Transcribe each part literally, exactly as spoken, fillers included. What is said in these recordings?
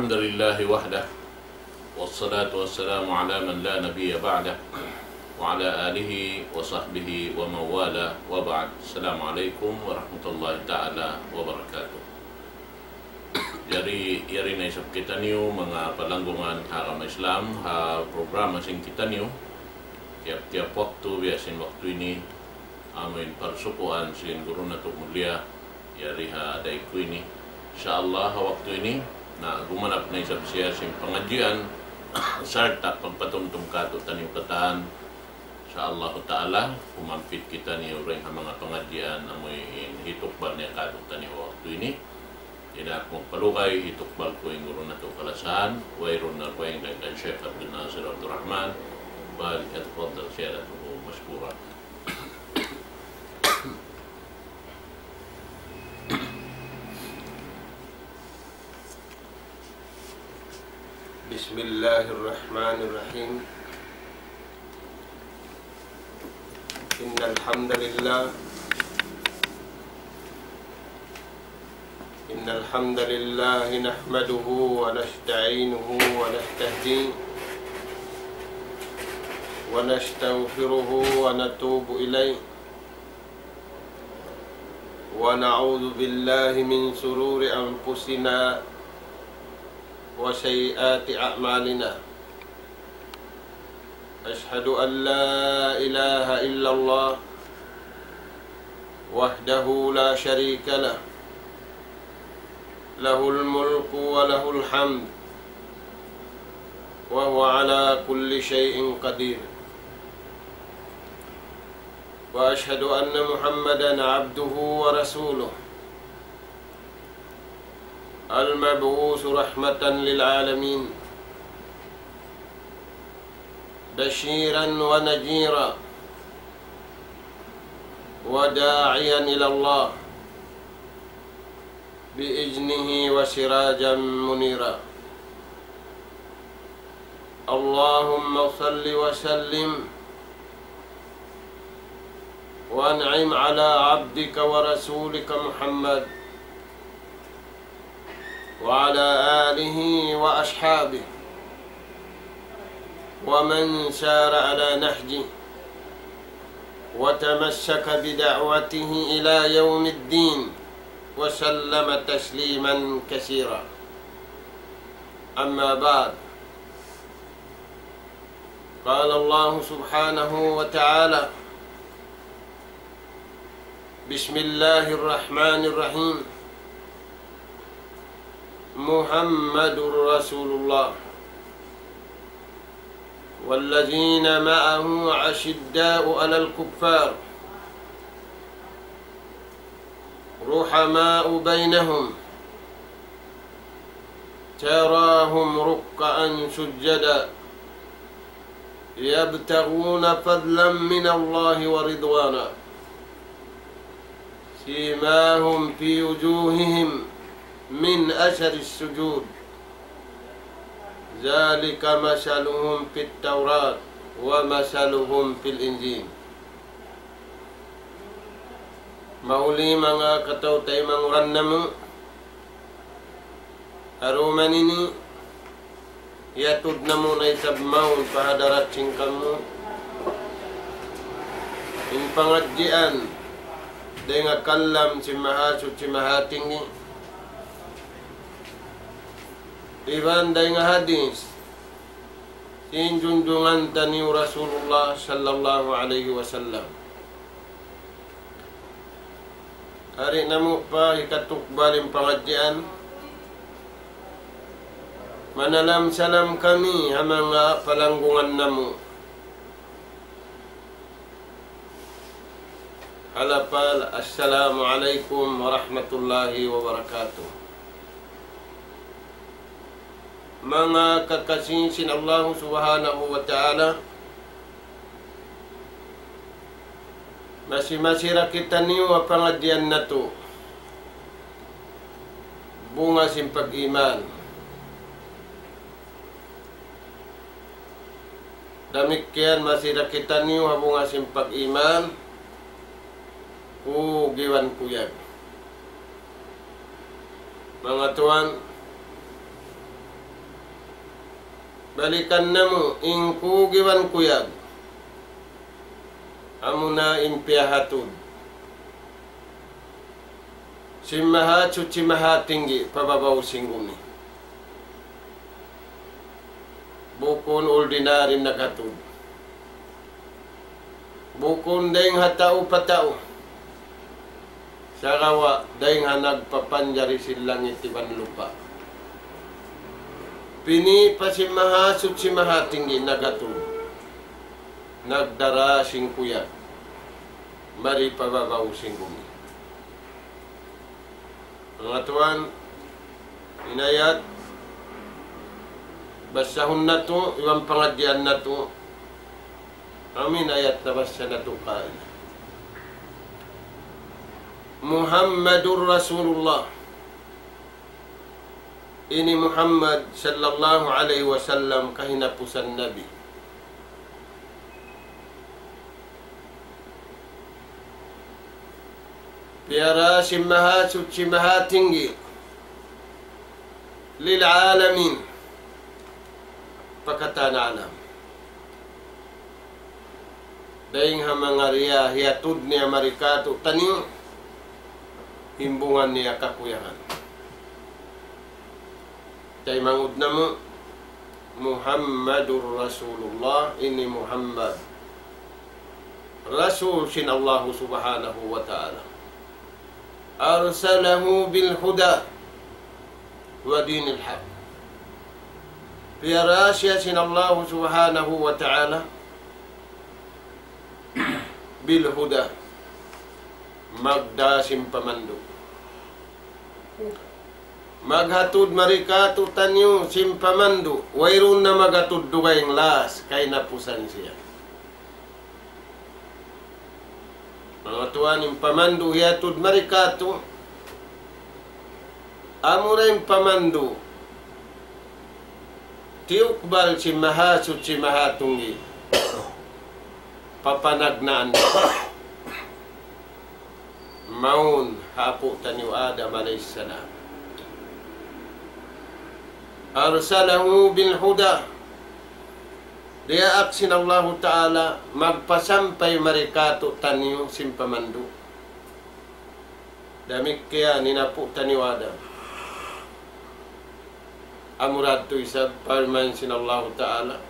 الحمد لله وحده، والصلاة والسلام على من لا نبي بعده، وعلى آله وصحبه ومن والاه، وبعد. السلام عليكم ورحمة الله تعالى وبركاته. Jari, yari na isab kitaniyu, manga palanggungan ha agama Islam, ha programa sin kitaniyu, tiyap-tiyap waktu, biya' sin waktu ini, amuin parsukuan sin guru natu' mulia, yari ha dayku ini. Insya Allah, ha waktu ini, na gumanap na isab siya sin pangadjian, sarta' pagpatumtum kātu'niyu katan. Insya Allah Ta'ala, kumampit kitaniyu dayn ha manga pangadjian, amuin hitukbal niya kātu'niyu ha waktu ini. Di' na aku magpalugay, hitukbal ku in guru natu' kalasahan, wayruun na wayruun kan Sheikh Abdul Nasir Abdul Rahman, فليتفضل سيادته مشكورا. بسم الله الرحمن الرحيم. إن الحمد لله، إن الحمد لله نحمده ونستعينه ونستهديه ونستغفره ونتوب إليه، ونعوذ بالله من شرور أنفسنا وسيئات أعمالنا. أشهد أن لا إله إلا الله وحده لا شريك له، له الملك وله الحمد، وهو على كل شيء قدير. وأشهد أن محمدا عبده ورسوله، المبعوث رحمة للعالمين، بشيرا ونذيرا، وداعيا إلى الله بإذنه وسراجا منيرا. اللهم صل وسلم وأنعم على عبدك ورسولك محمد وعلى آله وأصحابه ومن سار على نهجه وتمسك بدعوته إلى يوم الدين وسلم تسليما كثيرا. أما بعد، قال الله سبحانه وتعالى: بسم الله الرحمن الرحيم. محمد رسول الله والذين معه أشداء على الكفار رحماء بينهم تراهم ركعا سجدا يبتغون فضلا من الله ورضوانا سيماهم في وجوههم من أثر السجود ذلك مثلهم في التوراة ومثلهم في الإنجيل. Mahuli manga kataw-taymanghuran namu', ha dum ini, iyatud namu' na isab mawn pa hadarat sin kamu in pangadjian dayn ha kalam sin Mahasuchi Mahatinggi, iban dayn ha hadis sin junjungan taniyu Rasulullah sallallahu alayhi wasallam. Di' namu' pa hikatukbal in pangadjian, manalam-salam kami ha manga palanggungan namu'. Ha lapal, Assalamu alaykum warahmatullahi wabarakatuh. Manga kakasi sin Allahu Subhanahu wa Ta'ala, masi-masi da kitaniyu ha pangadjian natu', bunga sin pag-iman. Damikkiyan masi da kitaniyu ha bunga sin pag-iman, ku iban kuyag. Manga tuwan, Balikan namu' in kug iban kuyag. Amuna in piyahatud sin Mahasuchi Mahatinggi pa babaw sin gumi. Bukun ordinary naghatud. Bukun dayng ha tau pa tau. Sagawa' dayng ha nagpapanjari sin langit iban lupa'. Pini' pa sin Mahasuchi Mahatinggi naghatud. Nagdara sin kuyag. Mari pa babaw sin gumi. Manga tuwan, in ayat basahun natu', iban pangadjian natu', amu in ayat nabasa natu' kaina. Muhammadur Rasulullah. Ini Muhammad sallallahu alayhi wasallam kahinapusan Nabi. Piyara sin Mahasuchi Mahatinggi lil alamin, pa katan alam. Dayng ha manga riya hiyatud niya mari kātu'niyu, himbungan niya kakuyagan. Taymanghud namu', Muhammadur Rasulullah, ini Muhammad Rasul sin Allahu Subhanahu wa Ta'ala. أرسله بالهدى ودين الحق. Piyara siya sin Allahu Subhanahu wa Ta'ala bil huda, magdā sin pamandu'. Maghatud mari kātu'niyu sin pamandu', wayruun na maghatud dugaing last, kahinapusan siya. Manga tuwan, in pamandu' hiyatud mari kātu', amura in pamandu' tiyukbal sin Mahasuchi Mahatinggi pa panagnaan. Mawn ha apu' taniyu Adam alayhis salam. أرسله بالهدى. Diyaak sin Allahu Ta'ala magpasampay mari kātu'niyu sin pamandu'. Damikkiyan in apu' taniyu Adam. Amura yadtu isab parman sin Allahu Ta'ala.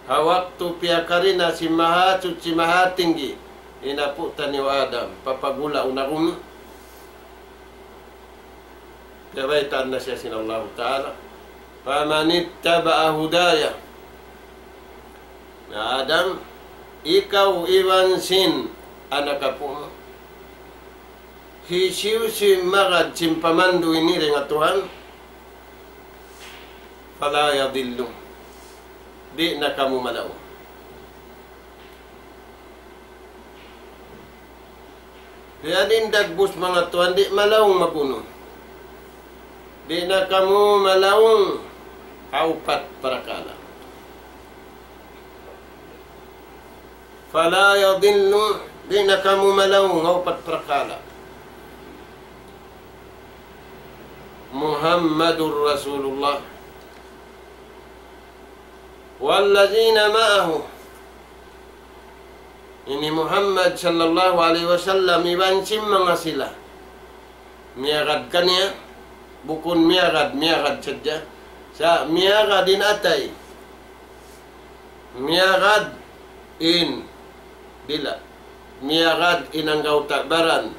Ha waktu piyakarina sin Mahasuchi Mahatinggi in apu' taniyu Adam, papagula' ha gumi. Piyabaytaan na siya sin Allahu Ta'ala. فمن اتبع هداي. Na Adam, ikaw iban sin anak apu' mu, hisiyu-siyu in magad sin pamandu' ini dayn ha Tuhan, فلا يضل. Di' na kamu malaung. Biya' diin dagbus manga tuwan, di' malaung magunu. Di' na kamu malaung ha upat parakala'. فلا يضل, di' na kamu malaung ha upat parakala'. محمد رسول الله والذين معه. Ini Muhammad sallallahu alayhi wasallam iban sin manga sila miyagad kaniya, bukun miyagad, miyagad sadja. Sa' miyagad in atay. Miyagad in dila'. Miyagad in anggawta' baran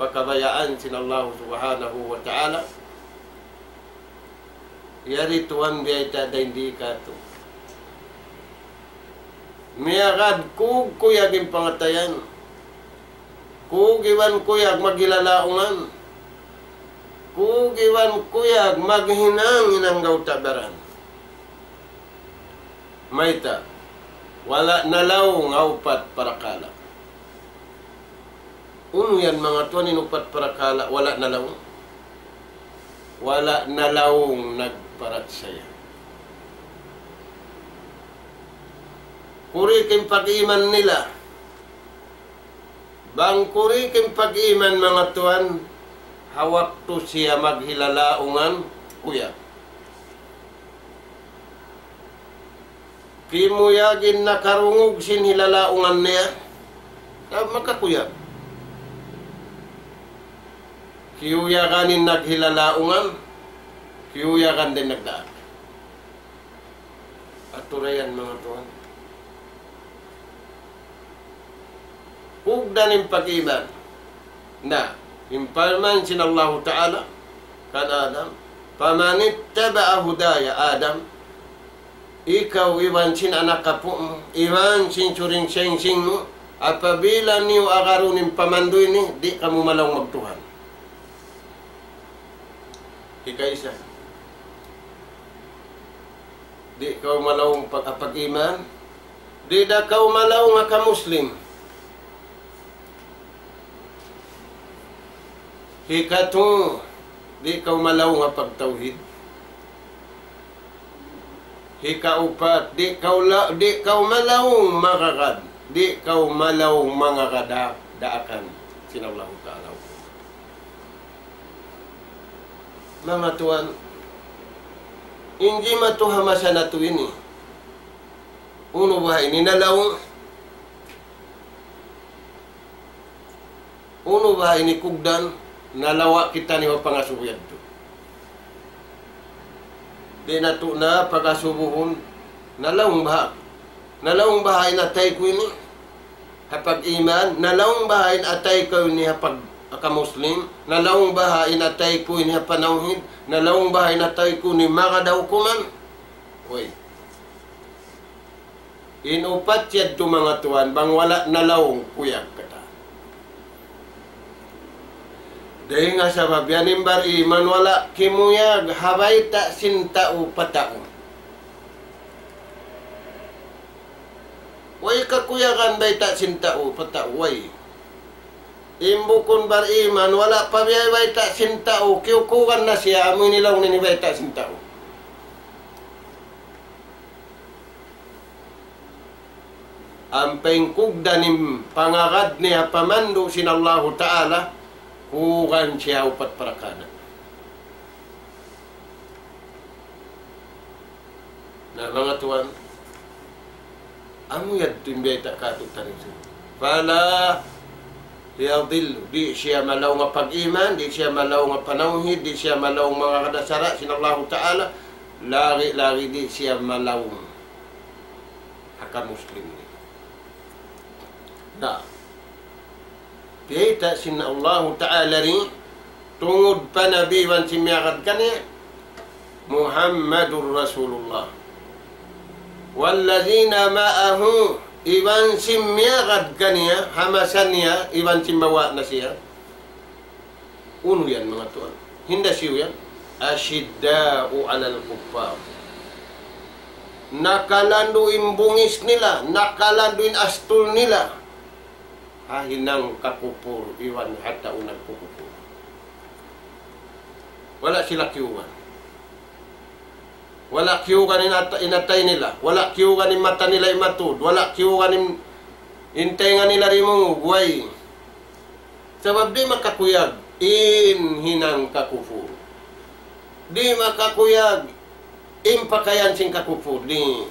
pa kabayaan sin Allah Subhanahu wa Ta'ala. Yari tuwan biyayta' dayn di katu'. Miyagad kug kuyag in pangatayan. Kug iban kuyag maghilalaungan. Kug iban kuyag maghinang in anggawta' baran. Mayta'? Wala' nalaung ha upat parakala'. Unu yan manga tuwan in upat parakala' wala' nalaung? Wala' nalaung nagparachaya. Kurik in pag-iman nila. Bang kurik in pag-iman manga tuwan, ha waktu siya maghilalaungan, kuyag. Kimuyag in nakarungug sin hilalaungan niya. Sabab makakuyag. Kiyuyagan in naghilalaungan, kiyuyagan da in nagdaak. Aturan yan, manga tuwan. Kugdan in pag-iman. Na, in parman sin Allahu Ta'ala kan Adam, فمن اتبع هداي, Adam, ikaw iban sin anak apu' mu, iban sin suring-singsing mu, apabila niyu agarun in pamandu' ini, di' kamu malaung magtuhan. Hikaisa. Di' kaw malaung pag-, pag-iman. Di' da kaw malaung ha ka Muslim. Hikatu, di' kaw malaung ha pagtawhid. Hikaupat, di' kaw la-, di' kaw malaung mangagad. Di' kaw malaung mangagad ha daakan sin Allahu Ta'ala. Manga tuwan, in jimatu ha masa natu' ini. Unu baha' ini nalaung? Unu baha' ini kugdan? Nalawa' kitaniyu ha pangasubu yadtu. Di' natu' na pagasubuhun. Nalaung baha'? Nalaung baha' in atay ku ini ha pag-iman? Nalaung baha' in atay ku ini ha pag-, ha ka Muslim? Nalaung baha' in atay ku ini ha panawhid? Nalaung baha' in atay ku ini manga daw kuman? Uy. In upat yadtu, manga tuwan, bang wala' nalaung, kuyag katan. Dayn ha sabab yan in bar-iman wala' kimuyag ha bayta' sin tau pa tau. Way kakuyagan bayta' sin tau pa tau, way. In bukun bar-iman, wala' pa biyayta' sin tau, kiyukugan na siya, amu in laung niya in bayta' sin tau. Ampa in kugdan in pangagad niya pa mandu' sin Allahu Ta'ala, kugan siya upat parakala'. Na, manga tuwan, amu yadtu in bayta' katu' taniyu. فلا يضل, di' siya malaung ha pag-iman, di' siya malaung ha panawhid, di' siya malaung manga kadasara' sin Allahu Ta'ala, lagi'-lagi' di' siya malaung ha ka Muslim. Na, biyayta' sin Allahu Ta'ala ri, tungud pa Nabi iban sin miyagad kaniya, محمد رسول الله والذين معه, iban sin miyagad kaniya, ha masa niya, iban sin mawa' na siya. Unu yan, manga tuwan? Hinda siyu yan? أشداء على الكفار. Nakalandu' in bungis nila, nakalandu' in astul nila ha hinang kakupur, iban ha tau nagkukupur. Wala' sila kiyugan. Wala' kiyugan in at-, in atay nila. Wala' kiyugan in mata nila imatud. Wala' kiyugan in, in taynga nila dimungug. Way. Sabab di' makakuyag in hinang kakupur. Di' makakuyag in pakayan sin kakupur. Di'.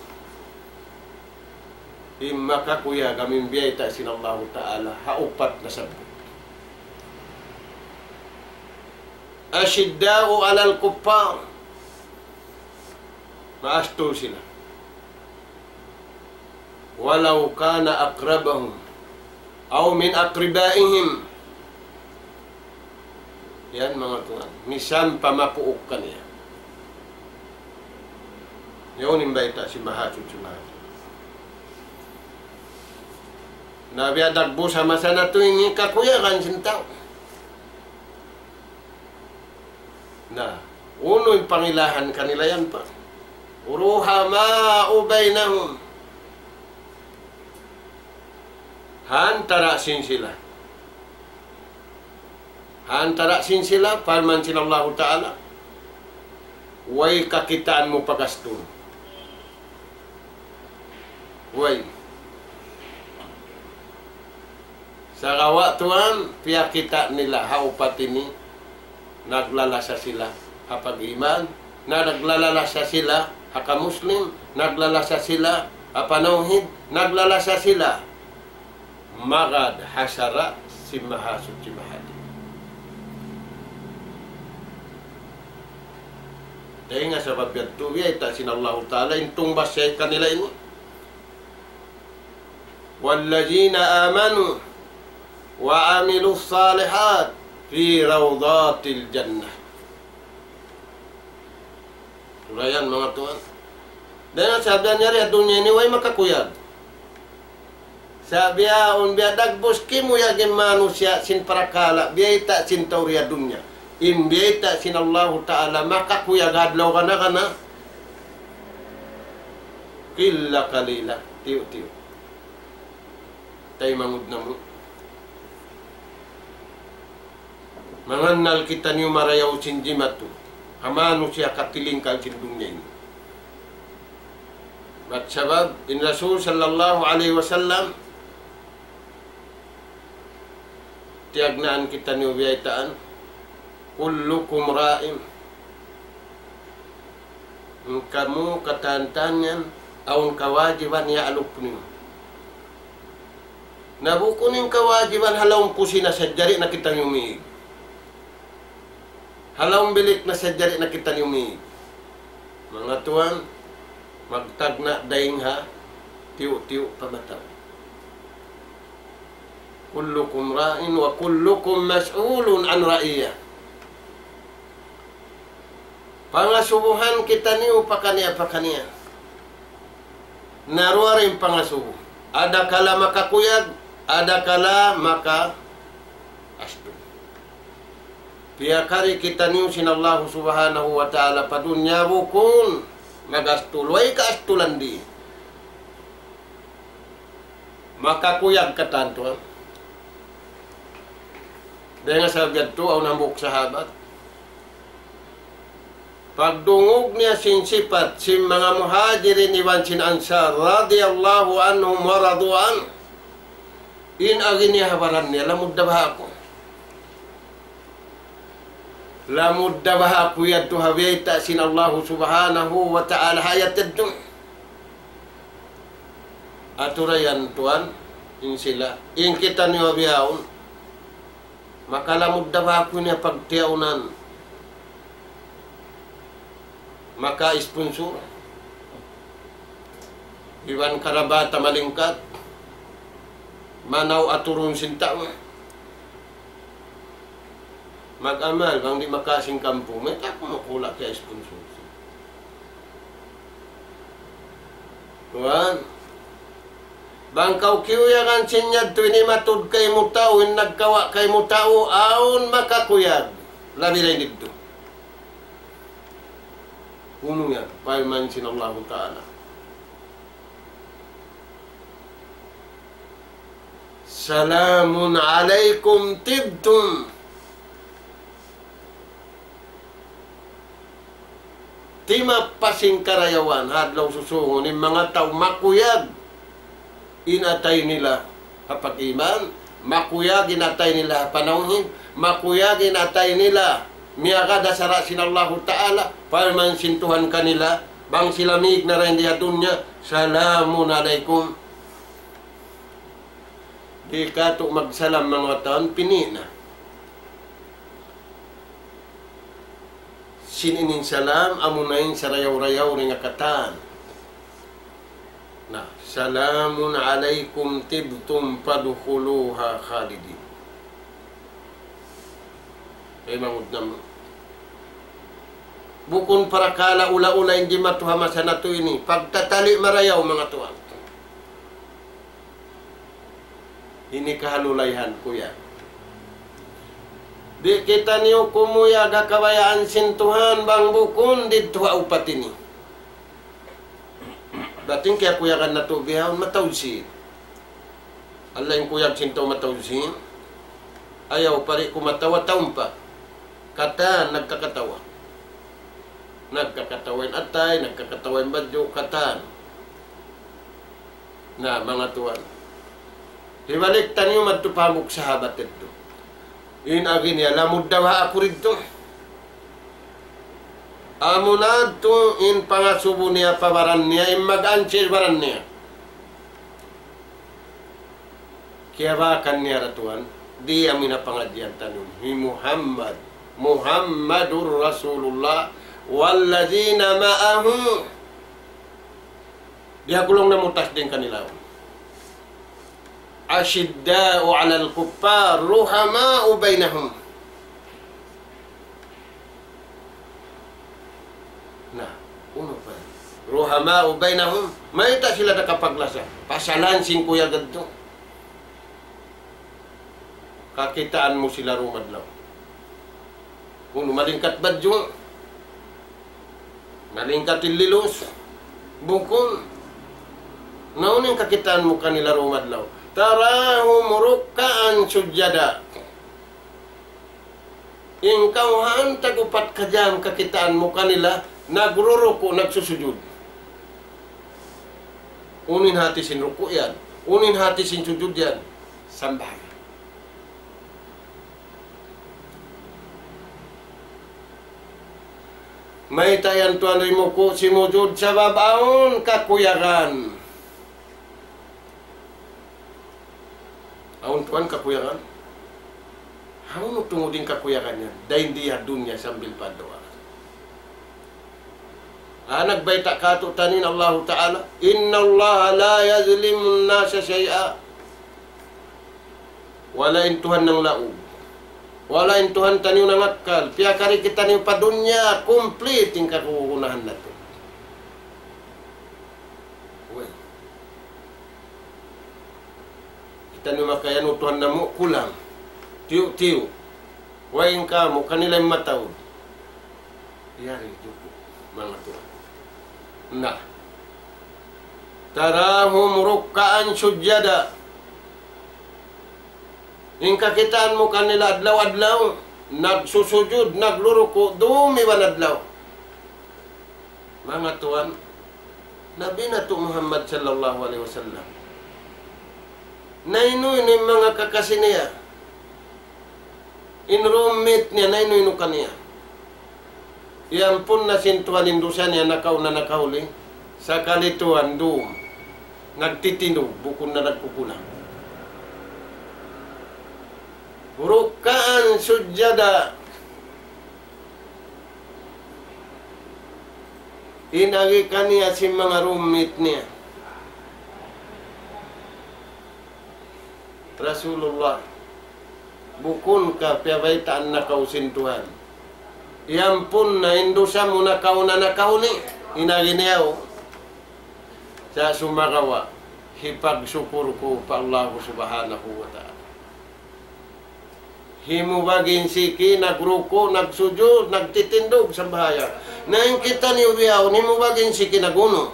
In makakuyag amu in biyayta' sin Allahu Ta'ala ha upat na sabbut. أشداء على الكفار. Maastul sila. ولو كان أقربهم أو من أقربائهم. Yan, manga tuwan. Misan pa mapuuk kaniya. Yaun in bayta' sin Mahasuchi Mahasuchi. Na biya' dagbus ha masa natu' ini kakuyagan sin tau. Na, unu in pangilahan kanila yan pa? رحماء بينهم. Ha antara' sin sila. Ha antara' sin sila, parman sin Allahu Ta'ala, way kakitaan mu pagastul. Way. Sagawa' tuwan, piyakita' nila ha upat ini, naglalasa sila ha pag-iman, na naglalasa sila ha ka-Muslim, naglalasa sila Apanawhid, naglalasa sila magad ha sara' sin Mahasuchi Mahathir. Dayn ha sabab yadtu, biyayta' sin Allahu Ta'ala in tungbas kanila ini. والذين آمنوا وعملوا الصالحات في روضات الجنة. Sura yan, manga tuwan. Dayn ha sabab yari ha dunya ini, way makakuyag. Sa' bihaun, biya' dagbus kimuyag in manusiya' sin parakala', biyayta' sin tau ha dunya. In biyayta' sin Allahu Ta'ala, makakuyag adlaw kana-kana. Qilla qalila, tiyu'-tiyu'. Taymanghud namu'. Mangannal kitaniyu marayaw sin jimatu ha manusiya' katilingkal sin dunya ini. Bat sabab in Rasul sallallahu alayhi wasallam, tiyagnaan kitaniyu biyaytaan, كلكم راع. In kamu katan-katan yan, awn kawajiban iyaalup niyu. Na bukun in kawajiban ha lawm kusina sadja di' na kita umiig. Ha lawm bilik na sadja di' na kita umiig. Manga tuwan, magtagna' dayng ha tiyu'-tiyu' pa mataw. كلكم راع وكلكم مسؤول عن رعيته. Pangasubuhan kitaniyu pakaniya-pakaniya. Na duwa in pangasubu. Adakala makakuyag, adakala makaastul. Piyakari kitaniyu sin Allahu Subhanahu wa Ta'ala pa dunya bukun mag-astul, way kaastulan di. Makakuyag katan tuwan. Dayn ha sabab yadtu, awn hambuuk sahabat. Pagdungug niya sin sipat sin manga Muhajirin iban sin Ansar, radiyallahu anhum wa radu anhu. In agi niya ha baran niya, lamud da baha' aku. Lamud da baha' aku yadtu ha biyayta' sin Allahu Subhanahu wa Ta'ala ha ayat yadtu. Aturan yan tuwan, in sila. In kitaniyu bihaun. Makalamud da baha' aku ini pagtiyaunan. Maka-sponsor. Iban karabata malingkat. Manaw aturun sin tau. Mag-amal, bang di' makasing kampung, mayta' aku makula' kaya sponsor. Tuwan. Bang kaw kiyuyagan sin yadtu ini matud kaymu tau, in nagkawa' kaymu tau, awn makakuyag. Labi dayn didtu. Unu yan, parman sin Allahu Ta'ala. سلام عليكم طبتم. Timappas in karayawan, ha adlaw susungun, in manga tau makuyag in atay nila ha pag-iman, makuyag in atay nila ha panawhid, makuyag in atay nila miyagad ha sara' sin Allahu Ta'ala, parman sin Tuhan kanila, bang sila miig na dayn di ha dunya, سلام عليكم. Di' katu' magsalam manga tau, pini' na. Sin ini in salam, amuna in sarayaw-rayaw dayn ha katan. Na, سلام عليكم طبتم فادخلوها خالدين. Kay mangud namu'. Bukun parakala' ula-ula in jimatu ha masa natu' ini. Pagtatali' marayaw manga tuwan. Ini kahalulayhan kuyag. Di' kitaniyu kumuyag ha kabayaan sin Tuhan bang bukun didtu ha upat ini. Bat in kiyakuyagan natu' bihaun mataud sin. Alla in kuyag sin tau mataud sin. Ayaw pari' kumatawa taumpa. Katan nagkakatawa. Nagkakatawa in atay, nagkakatawa in badju', katan. Na, manga tuwan. Hibalik taniyu madtu pa hambuuk sahabat yadtu. In agi niya, lamud da baha' aku didtu. Amuna yadtu in pangasubu niya pa baran niya, in mag-answer baran niya. Kiyabakan niya ra tuwan, di' amu in pangadjian taniyu. Hi Muhammad, Muhammadur Rasulullah, والذين معه. Di' ha kulung namutas dayn kanila. أشداء على الكفار رحماء بينهم. Na, unu pa? رحماء بينهم. Mayta' sila nakapaglasa? Pasalan sin kuyag yadtu. Kakitaan mu sila dum adlaw. Unu, malingkat badju'? Malingkat in lilus? Bukun. Na, unu in kakitaan mu kanila dum adlaw? تراهم ركعا سجدا. In kawhaan tag-upat ka jam kakitaan mu kanila, nagruruku', nagsusujud. Unu in hati sin ruku' yan? Unu in hati sin sujud yan? Sambahayang. Mayta' yan tuwan rimuku' simujud? Sabab awn kakuyagan. Awn tuwan kakuyagan. Hawnu tungud in kakuyagan yan? Dayn di ha dunya sambil pa adlaw akhirat. Ah, nagbayta' kātu'niyu in Allahu Ta'ala, إن الله لا يظلم الناس شيئا. Wala' in Tuhan nanglaug. Wala' in Tuhan taniyu nangakkal. Piyakari kitaniyu pa dunya, kumplit in kagunahan natu'. Uy. Kitaniyu makaya nu Tuhan namu' kulang. Tiyu'-tiyu'. Way in kamu, kanila in mataud. Yari juku', manga tuwan. Na. تراهم ركعا سجدا. In kakitaan mu kanila adlaw-adlaw, nagsusujud, nagruruku', dum iban adlaw. Manga tuwan, Nabi natu' Muhammad sallallahu alayhi wasallam. Na inu-inu in manga kakasi niya. In roommate niya, na inu-inu kaniya. Iyampun na sin Tuhan in dusa niya nakauna nakahuli. Sakali tuwan dum. Nagtitindug, bukun na nagkukulang. ركعا سجدا. In agi kaniya sin manga roommate niya. Rasulullah, bukun ka piyabaytaan na kaw sin Tuhan? Iyampun na in dusa mu nakauna nakahuli, in agi niya, o. Sa' sumagawa', hipagsukur ku pa Allah subhanahu wa ta'ala. Himubag in siki, nagruku', nagsujud, nagtitindug, sambahayang. Na in kitaniyu bihaun, himubag in siki, nagunu'.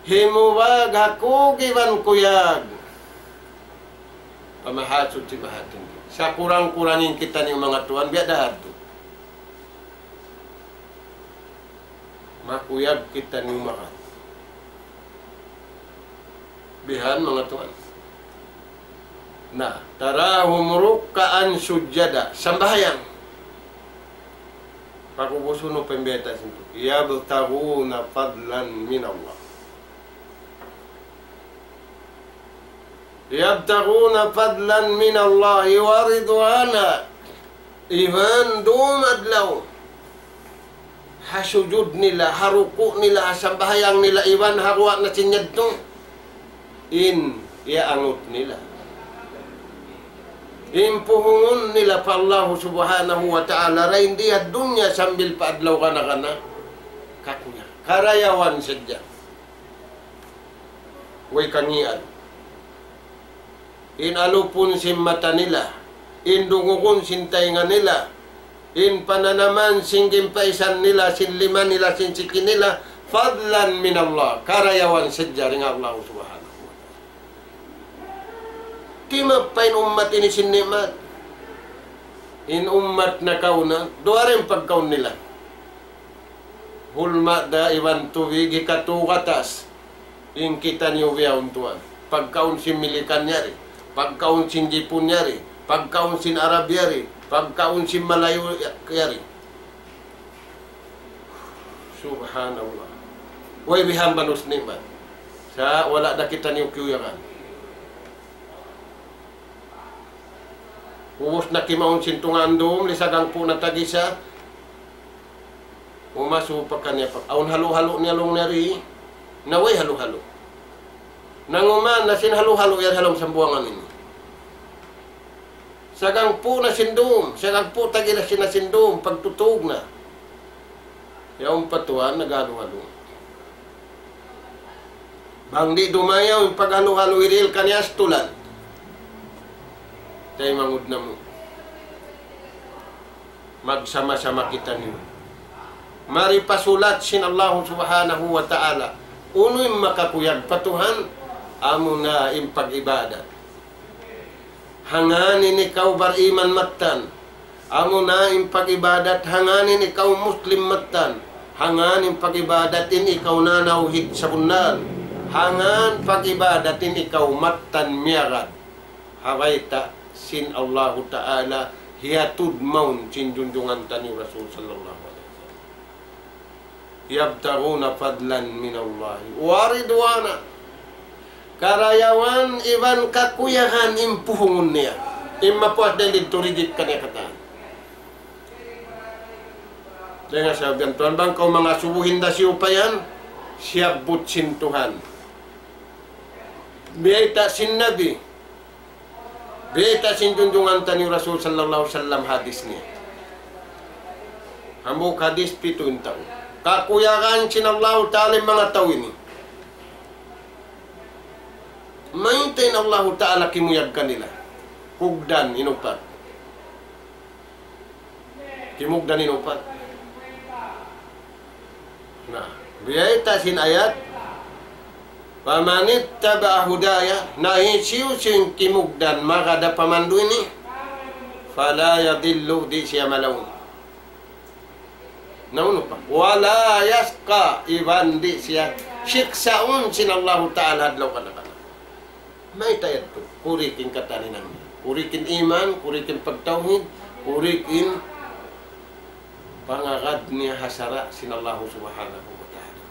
Himubag ha kug iban kuyag. Pa Mahasuchi Mahatinggi. Sa' kurang-kurang in kitaniyu manga tuwan, biya' da hadtu. Makuyag kitaniyu manga. Bihan manga tuwan. Na, تراهم ركعا سجدا. Sambahayang. Pag'ubus unu pa in bayta' sin Tuhan? يبتغون فضلا من الله. يبتغون فضلا من الله ورضوانا. Iban dum adlaw. Ha sujud nila, ha ruku' nila, ha sambahayang nila, iban ha guwa' na sin yadtu. In iyaangut nila. In puhungun nila pa Allah subhanahu wa ta'ala, dayn di ha dunya sambil pa adlaw kana-kana. Kakuya. Karayawan sadja. Way kangīan. In alupun sin mata nila, in dungugun sin taynga nila, in pananaman sin gimpaisan nila, sin lima nila, sin siki nila, فضلا من الله, karayawan sadja dayn ha Allah subhanahu wa ta'ala. Timappa in ummat ini sin ni'mat. In ummat nakauna, duwa da in pagkaun nila. Hulma da iban tubig, hikatu gatas. In kitaniyu bihaun tuwan. Pagkaun sin Milikan yari. Pagkaun sin Jipun yari. Pagkaun sin Arab yari. Pagkaun sin Malayu yari. Subhanallah. Way bihan banus ni'mat. Sa' wala' da kitaniyu kiyuyagan. Ubus na kimaun sin tungaan dum, lisag hangpu' na tagisa. Umasu pa kaniya pa. Awn halu-halu niya laung niya ri. Na way halu-halu. Nanguman na sin halu-halu yari ha lawm sambuwangan ini. Sagangpu' na sin dum, sagangpu' tagila sin na sin dum, pagtutug na. Yaun pa tuwan, naghalu-halu. Bang di' dumayaw in paghalu-halu, hirihil kaniya astulan. Taymanghud namu'. Magsama-sama kitaniyu. Mari pasulat sin Allahu Subhanahu wa Ta'ala. Unu in makakuyag pa Tuhan, amuna in pag-ibadat. Hangkan in ikaw bariman mattan. Amuna in pag-ibadat, hangkan in ikaw Muslim mattan. Hangkan in pag-ibadat in ikaw nanawhid sabunnal. Hangkan pag-ibadat in ikaw mattan miyagad ha bayta' sin Allahu Ta'ala, hiyatud mawn sin junjungan taniyu Rasul sallallahu alayhi wasallam. يبتغون فضلا من الله ورضوانا. Karayawan iban kakuyagan in puhungun niya. In mapuas dayn didtu rijik kaniya katan. Dayn ha sabab yan Tuhan, bang kaw mangasubu hinda siyu pa yan, siyabbut sin Tuhan. Biyayta' sin Nabi, biyayta' sin junjungan taniyu Rasul sallallahu alayhi wasallam hadis niya. Hambuuk hadis pitu in tau. Kakuyagan sin Allahu Ta'ala in manga tau ini. Mayta' in Allahu Ta'ala kimuyag kanila? Hugdan in upat. Kimugdan in upat. Na, biyayta' sin ayat, فمن اتبع هداي, na hisiyu-siyu in kimugdan magad ha pamandu' ini, فلا يضل, di' siya malaung. Na unu pa? ولا يشقى, iban di' siya siksaun sin Allahu Ta'ala adlaw kana-kana. Mayta' yadtu? Kurik in katan hinang niya. Kurik in iman, kurik in pagtawhid, kurik in pangagad niya ha sara' sin Allahu Subhanahu wa Ta'ala.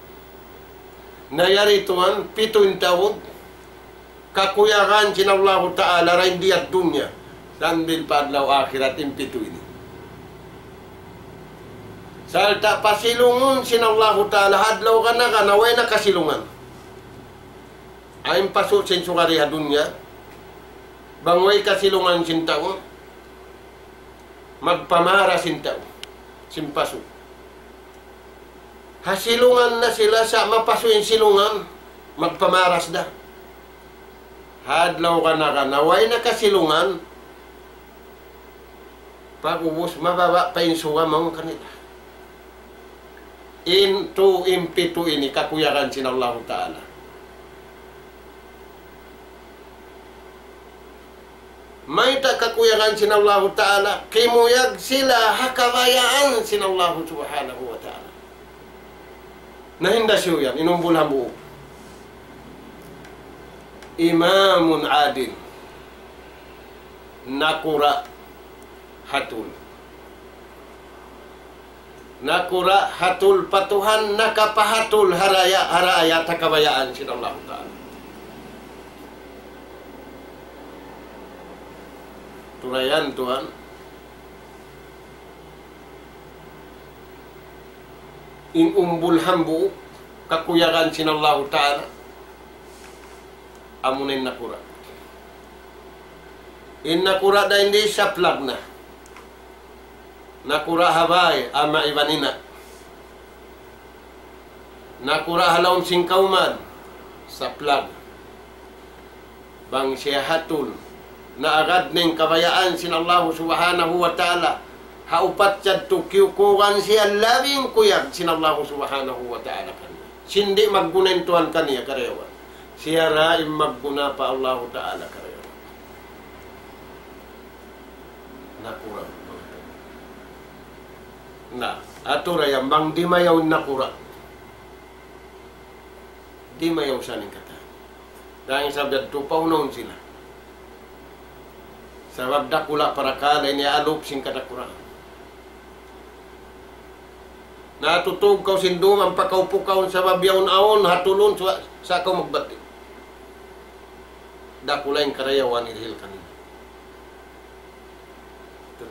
Na yari tuwan, pitu in tau, kakuyagan sin Allahu Ta'ala dayn di ha dunya, sambil pa adlaw akhirat in pitu ini. Sarta' pasilungun sin Allahu Ta'ala ha adlaw kana-kana, way na kasilungan. Ayn pasu' sin sukari ha dunya, bang way kasilungan sin tau, magpamaras in tau sin pasu'. Ha silungan na sila, sa' mapasu' in silungan, magpamaras da. Ha adlaw kana-kana, way na kasilungan, pag'ubus mababa' pa in suga mawn kanila. In tu, in pitu ini kakuyagan sin Allahu Ta'ala. Mayta' kakuyagan sin Allahu Ta'ala? Kimuyag sila ha kabayaan sin Allahu Subhanahu wa Ta'ala. Na hinda siyu yan, in umbul hambuuk. إمام عادل. Nakura' hatul. Nakura' hatul pa Tuhan, nakapahatul ha raya, ha raya ha kabayaan sin Allahu Ta'ala. Turayan Tuhan, in umbul hambuuk, kakuyagan sin Allahu Ta'ala, amuna in nakura'. In nakura' dayn di saplag na. Nakura' ha bāy, ama' iban ina'. Nakura' ha lawm sin kawman, saplag. Bang siya hatul, naagad na in kabayaan sin Allahu Subhanahu wa Ta'ala. Ha upat yadtu kiyukuran siya labing kuyag sin Allahu Subhanahu wa Ta'ala kaniya. Sin di' magguna in Tuhan kaniya karayawan. Siya ra in magguna pa Allahu Ta'ala karayawan. Nakura'. Na, atura yan bang dimayaw in nakura'. Dimayaw sa in katan. Dayn sabab yadtu paunahun sila. Sabab dakula' parakala' in iyaalup sin kanakuraan. Natutug kaw sin dum, ampa kaw pukaun sabab yaun awn hatulun, sa, sa kaw magbati'. Dakula' in karayawan hirihil kaniya.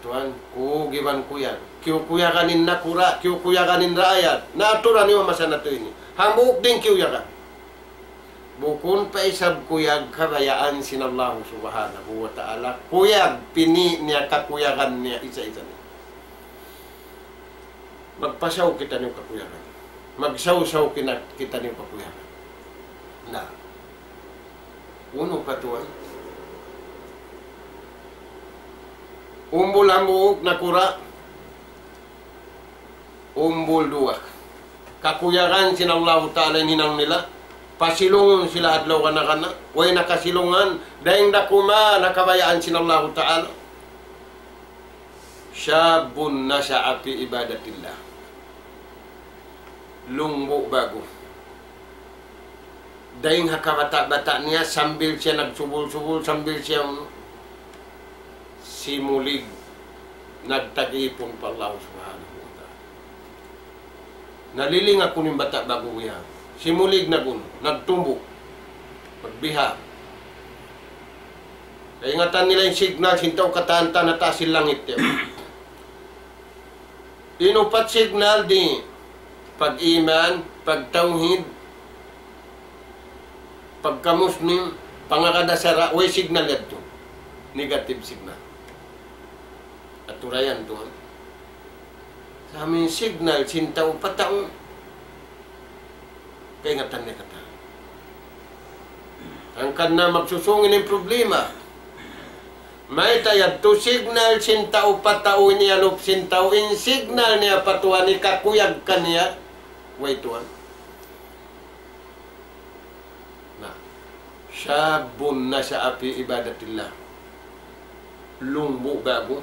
Tuwan, kug iban kuyag. Kiyukuyagan in nakura', kiyukuyagan in raayat. Natural niyu masa natu' ini. Hambuuk din kiyuyagan. Bukun pa isab kuyag kabayaan sin Allahu Subhanahu wa Ta'ala. Kuyag, pini' niya, kakuyagan niya, isa-isa niya. Magpasaw kitaniyu kakuyagan. Magsawsaw kina-, kitaniyu kakuyagan. Na. Unu pa tuwan? Umbul hambuuk nakura'. Umbul duwa. Kakuyagan sin Allahu Ta'ala in hinang nila. Pasilungun sila adlaw kana-kana. Way nakasilungan. Dayng da kuman ha kabayaan sin Allahu Ta'ala. شاب نشأ في عبادة الله. Lungbu' ba'gu. Dayng ha kabata'-bata' niya, sambil siya nagsubul-subul, sambil siya unu, simulig, nagtag-ipun pa Allah Subhanahu wa Ta'ala. Naliling aku in bata' ba'gu yan. Simulig nag-unu, nagtumbu'. Magbiha'. Kaingatan nila in signal sin tau katan-katan ha taas sin langit yan. In upat signal di pag-iman, pagtawhid, pagkamuslim, pangagad ha sara', way signal yadtu. Negative signal. Aturayan tuwan. Sa' amu in signal sin tau pa tau. Kaingatan niya katan. Hangkan na magsusung in problema. Mayta' yadtu signal sin tau pa tau, in iyalup sin tau, in signal niya pa Tuhan, hikakuyag kaniya. Way tuwan. Na. شاب نشأ في عبادة الله. Lungbu' ba'gu.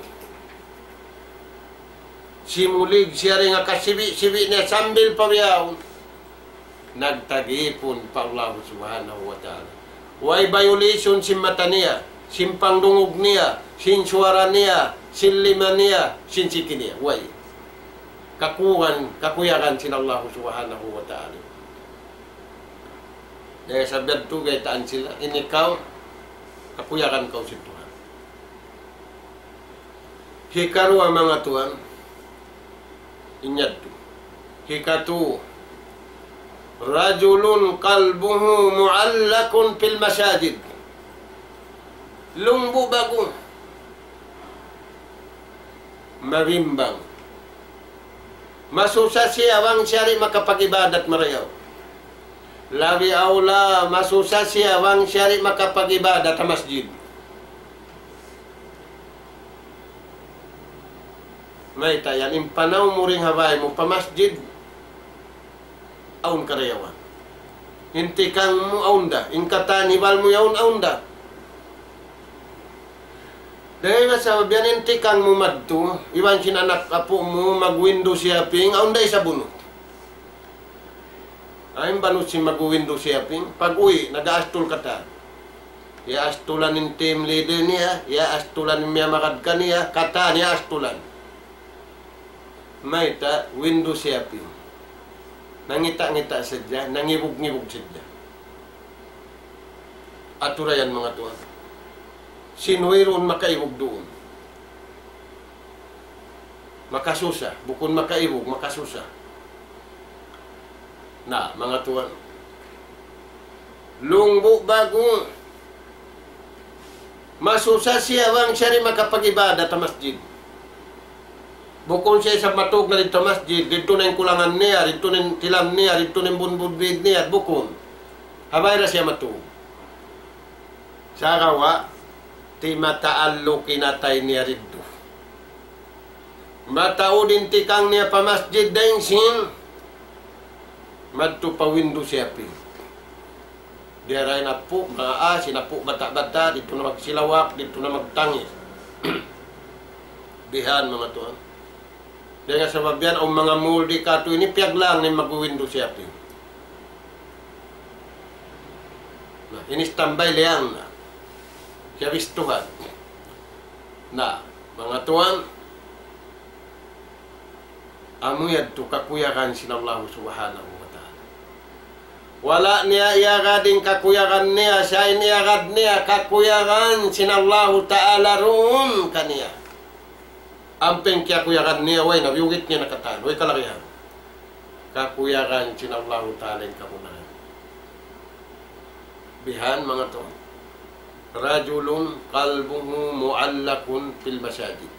Simulig siya dayng ha kasibi'-sibi' niya sambil pa bihaun. Nagtag-ipun pa Allah Subhanahu wa Ta'ala. Way violation sin mata niya, sin pangdungug niya, sin suwara niya, sin lima niya, sin siki niya. Way. Kakuyagan, kakuyagan sin Allah Subhanahu wa Ta'ala. Dayng ha sabab yadtu, baytaan sila, in ikaw, kakuyagan kaw sin Tuhan. Hikaruwa, manga tuwan, in yadtu. Hikatu, رجل قلبه معلق في المساجد. Lungbu' ba'gu. Mabimbang. Masusa siya bang siya di' makapag-ibadat marayaw. Labi awla, masusa siya bang siya di' makapag-ibadat ha masjid. Mayta' yan, in panaw mu dayng ha bāy mu pa masjid, awn karayawan. In tikang mu awn da, in katan hibal mu yaun awn da. Dayng ha sabab yan in tikang mu madtu, iban sin anak apu' mu mag-window shopping, awn da isab bunut. Awn bunut sin mag-window shopping, pag-uwi', nag-aastul katan. Iyaastulan in team leader niya, iyaastulan in miyamagad kaniya, katan iyaastulan. Mayta', window shopping. Nangita'-ngita' sadja, nangibug-ngibug sadja. Aturayan, manga tuwan. Sin wayruun makaibug duun. Makasusa, bukun makaibug, makasusa. Na, manga tuwan. Lungbu' ba'gu. Masusa siya bang siya di' makapag-ibadat ha masjid. Bukun siya isab matug na didtu ha masjid, didtu na in kulangan niya, didtu na in tilam niya, didtu na in bunbud bid niya, bukun. Ha bāy da siya matug. Sagawa', ti mataalluki na tay niya didtu. Mataud in tikang niya pa masjid dayng sin madtu pa window shopping. Diyara in apu', manga asin, apu' bata'-bata', didtu na magsilawak, didtu na magtangis. Bihan, manga tuwan. Dayng ha sabab yan, awn manga mall di katu' ini piyaglaang na in mag-window shopping. Na, ini standby liyang na. Siya bistuhan. Na, manga tuwan, Amu yadtu kakuyagan sin Allahu Subhanahu wa Ta'ala. Wala' niya iyagad in kakuyagan niya, sa' in iyagad niya kakuyagan sin Allahu Ta'ala duun kaniya. Ampa in kiyakuyagan niya, way na, biyugit niya na katan, way kalagihan. Kakuyagan sin Allahu Ta'ala in kamunahan. Bihan manga tuwan. رجل قلبه معلق في المساجد.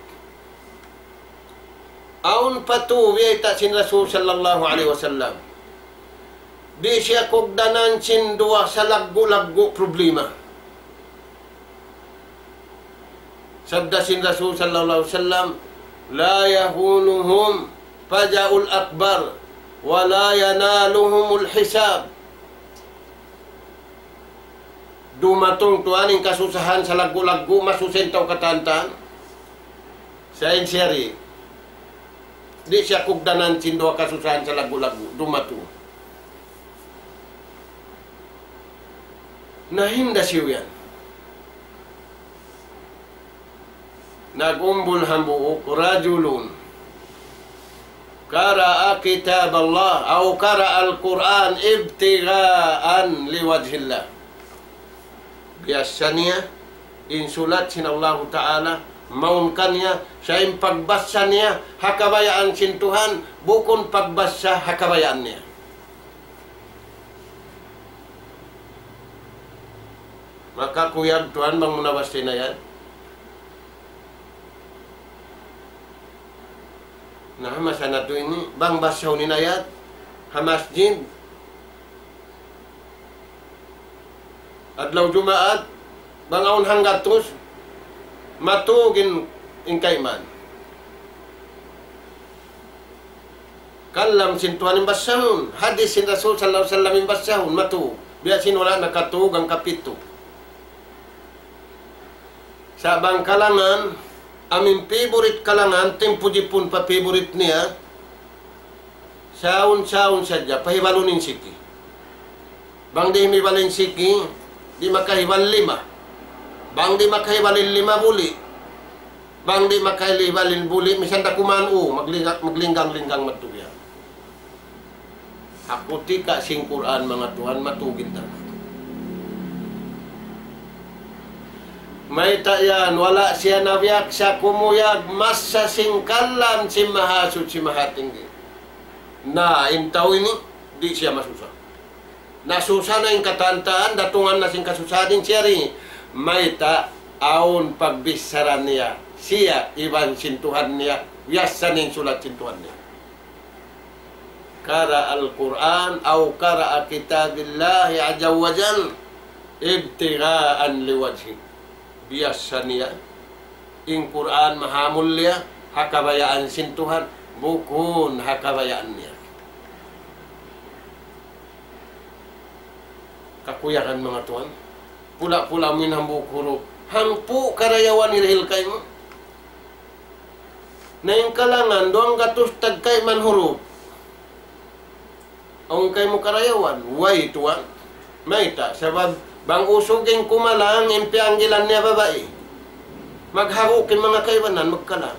Awn pa tu biyayta' sin Rasul sallallahu alayhi wasallam. Di' siya kugdanan sin duwa salaggu'-laggu' problema. Sabda sin Rasul sallallahu alayhi wasallam, لا يهونهم الفزع الأكبر ولا ينالهم الحساب. Dumatung tuwan in kasusahan salaggu'-laggu', masusa in tau katantan. Sa' in siya di', di' siya kugdanan sin duwa kasusahan salaggu'-laggu', dumatung. Na hinda siyu yan. Nag-umbul hambuuk, رجل قرأ كتاب الله أو قرأ القرآن ابتغاء لوجه الله. Biyassa niya in sulat sin Allahu Ta'ala, mawn kaniya, sa' in pagbassa niya ha kabayaan sin Tuhan, bukun pagbassa ha kabayaan niya. Makakuyag tuwan bang mu nabassa in ayat? Na, masa natu' ini, bang bassahun in ayat ha masjid, adlaw Jumaat, bang awn hanggatus, matug in, in kaiman. Kalam sin Tuhan in bassahun, hadis sin Rasul sallallahu alayhi wasallam in bassahun, matug. Biya' sin wala' nakatug hangkapitu. Sa' bang kalangan, amu in favorite kalangan, timpu jipun pa favorite niya, saun-saun sadja, pahibalun in siki. Bang di' himibal in siki, di' makahibal lima. Bang di' makahibal in lima, buli'. Bang di' makahibal in buli', misan da kuman, u, maglinga-, maglinggang-linggang madtu biya'. Ha kutika sin Qur'an, manga tuwan, matug in tau. Mayta' yan, wala' siya nabiyaksa kumuyag masa sin kalam sin Mahasuchi Mahatinggi. Na, in tau ini, di' siya masusa. Nasusa na in katantan, datungan na sin kasusahan in siya ri. Mayta', awn pagbichara niya, siya, iban sin Tuhan niya, biyassa niya in sulat sin Tuhan niya. قرأ القرآن أو قرأ كتاب الله عز وجل ابتغاء لوجهه. Biyassa niya in Qur'an mahamulliya ha kabayaan sin Tuhan, bukun ha kabayaan niya. Kakuyagan, manga tuwan. Pula-pula mu in hambuuk hurup. Hangpu' karayawan hirihil kaymu. Na in kalangan, duwanggatus tagkayman hurup. Awn kaymu karayawan, way tuwan. Mayta', sabab bang usug in kumalang, in piyanggilan niya babai. Magharuk in manga kaibanan, magkalang.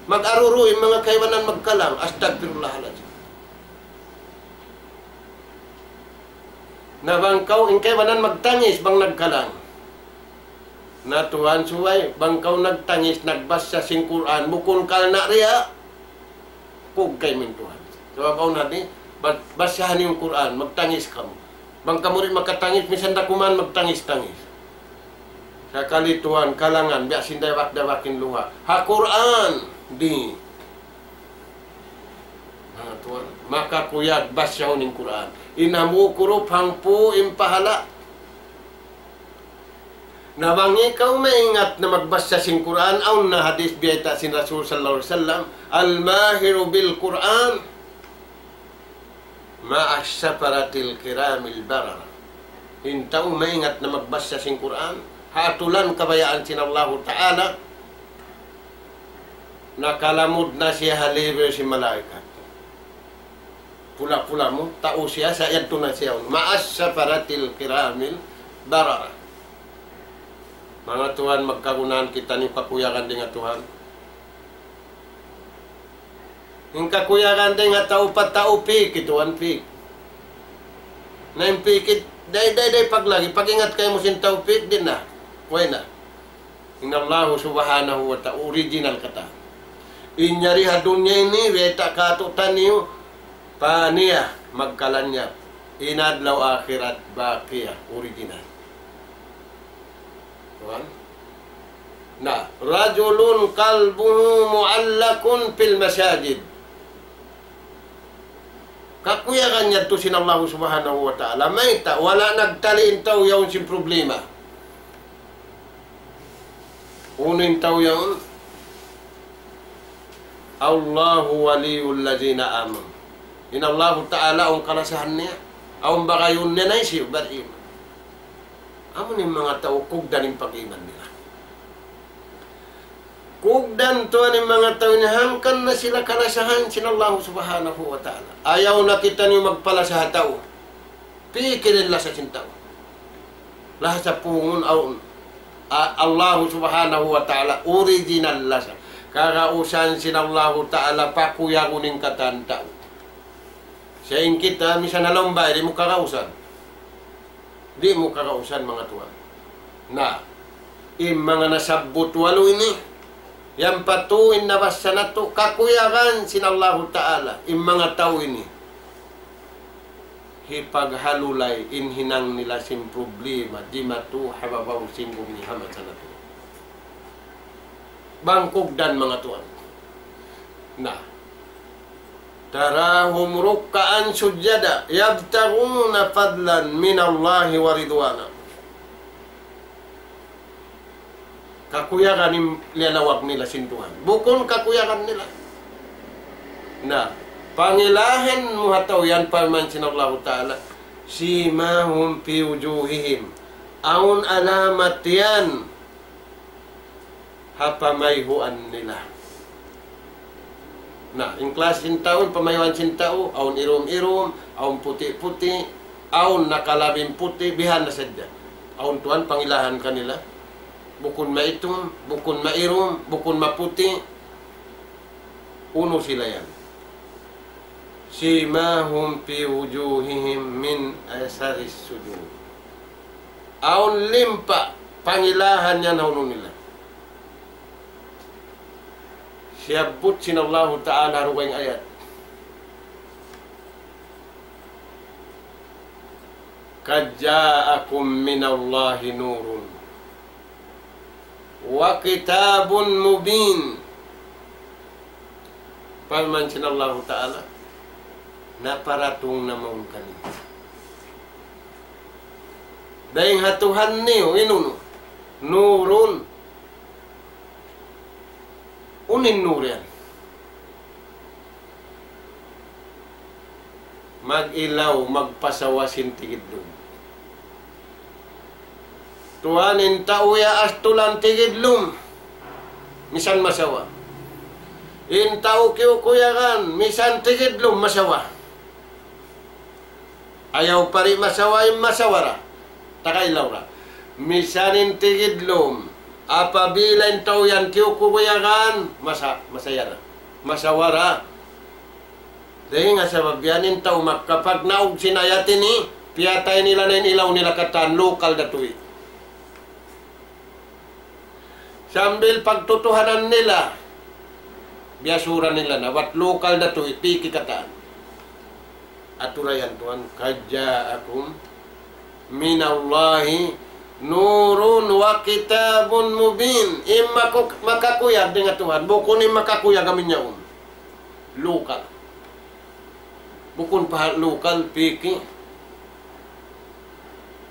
Mag-aruru in manga kaibanan, magkalang. Astagfirullahalazim. Na bang kaw, in kaibanan magtangis bang nagkalang. Na tuwan subay, bang kaw nagtangis, nagbassa sin Qur'an, bukun karna' riya', kug kaymu in Tuhan. Sabab awn hadis, ba-, bassaha niyu in Qur'an, magtangis kamu. Bang kamu di' makatangis, misan da kuman magtangis-tangis. Sakali tuwan, kalangan, biya' sin dawak-dawak in luha'. Ha Qur'an, di'. Na tuwan, makakuyag, bassahun in Qur'an. In hambuuk hurup, hangpu' in pahala'. Na bang ikaw maingat na magbassa sin Qur'an, awn na hadis biyayta' sin Rasul sallallahu alayhi wasallam, الماهر بالقرآن مع السفرة الكرام البررة. In tau maingat na magbassa sin Qur'an, ha atulan kabayaan sin Allahu Ta'ala, nakalamud na siya ha level sin malaikat. Pula-pula mu, tau siya, sa' yadtu na siya. مع السفرة الكرام البررة. Manga tuwan, magkagunahan kitaniyu kakuyagan dayn ha Tuhan. In kakuyagan dayn ha tau pa tau piki, tuwan piki. Na in piki, day, day, day paglagi, pag-ingat kaymu sin tau piki, di' na. Way na. In Allahu subhanahu wa ta'ala, original katan. In yari ha dunya ini, biyayta' kātu'niyu, pa niya, magkalanyap. In adlaw akhirat, baqiya, original. Tuwan? Na, رجل قلبه معلق في المساجد. Kakuyagan yadtu sin Allahu subhanahu wa ta'ala. Mayta', wala' nagtali in tau yaun sin problema. Unu in tau yaun? الله ولي الذين آمنوا. In Allahu ta'ala awn kalasahan niya. Awn bagayun niya na hisiyu, bariman. Amu in manga tau kugdan in pag-iman nila. Kugdan tuwan in manga tau ini hangkan na sila kalasahan sin Allahu subhanahu wa ta'ala. Ayaw na kitaniyu magpalasa ha tau. Pikirin lasa sin tau. Lasa pungun awn. A-, Allahu subhanahu wa ta'ala, original lasa. Kagausan sin Allahu ta'ala, pakuyagun in katan tau. Sa' in kita, misan ha lawm bay, di' mu kagausan. Di' mu kagausan, manga tuwan. Na, in manga nasabbut walu ini, yan pa tu in nabassa natu', kakuyagan sin Allahu ta'ala, in manga tau ini. Hipaghalulay in hinang nila sin problema, jimatu ha babaw sin bumi ha masa natu'. Bang kugdan, manga tuwan. Na. تراهم ركعا سجدا يبتغون فضلا من الله ورضوانا. Kakuyagan in liyalawag nila sin Tuhan. Bukun kakuyagan nila. Na, pangilahan mu ha tau yan, parman sin Allahu ta'ala, سيماهم في وجوههم. Awn alamat yan ha pamayhuan nila. Na, in klasi sin tau, in pamayhuan sin tau, awn irum-irum, awn puti'-puti', awn nakalabin puti', bihan na sadja. Awn tuwan pangilahan kanila. Bukun maitum, bukun mairum, bukun maputi'. Unu sila yan? سيماهم في وجوههم من أثر السجود. Awn limpa' pangilahan yan ha unu nila. Siyabbut sin Allahu ta'ala ha dugaing ayat. قد جاءكم من الله نور وكتاب مبين. Parman sin Allahu ta'ala, naparatung na mawn kaniyu dayn ha Tuhan niyu, in unu? نور. Unu in nur yan? Mag-ilaw, magpasawa sin tigidlum. Tuwan, in tau ya astulan tigidlum, misan masawa. In tau kiyukuyagan, misan tigidlum, masawa. Ayaw pa di' masawa, in masawa ra. Taga ilaw ra. Misan in tigidlum, apabila in tau yan kiyukuyagan, masa-, masaya ra. Masawa ra. Dayn ha sabab yan in tau Makkah, pagnaug sin ayat ini, piyatay nila na in ilaw nila katan, lokal da tuwi. Sambil pagtutuhanan nila, biyasura nila na, bat lokal da tuwi, piki katan. Atura yan tuwan, قد جاءكم من الله نور وكتاب مبين. In maku-, makakuyag dayn ha Tuhan, bukun in makakuyag amu in yaun. Lokal. Bukun pa lokal, piki.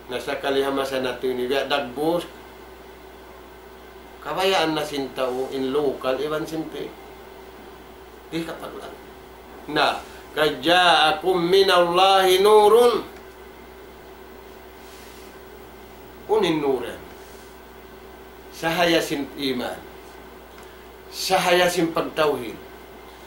Na sakali ha masa natu' ini, biya' dagbus. Kabayaan na sin tau in lokal, iban sin piki. Di' kapaglang. Na, قد جاءكم من الله نور. Unu in nur yan? Sahaya sin iman. Sahaya sin pagtawhid.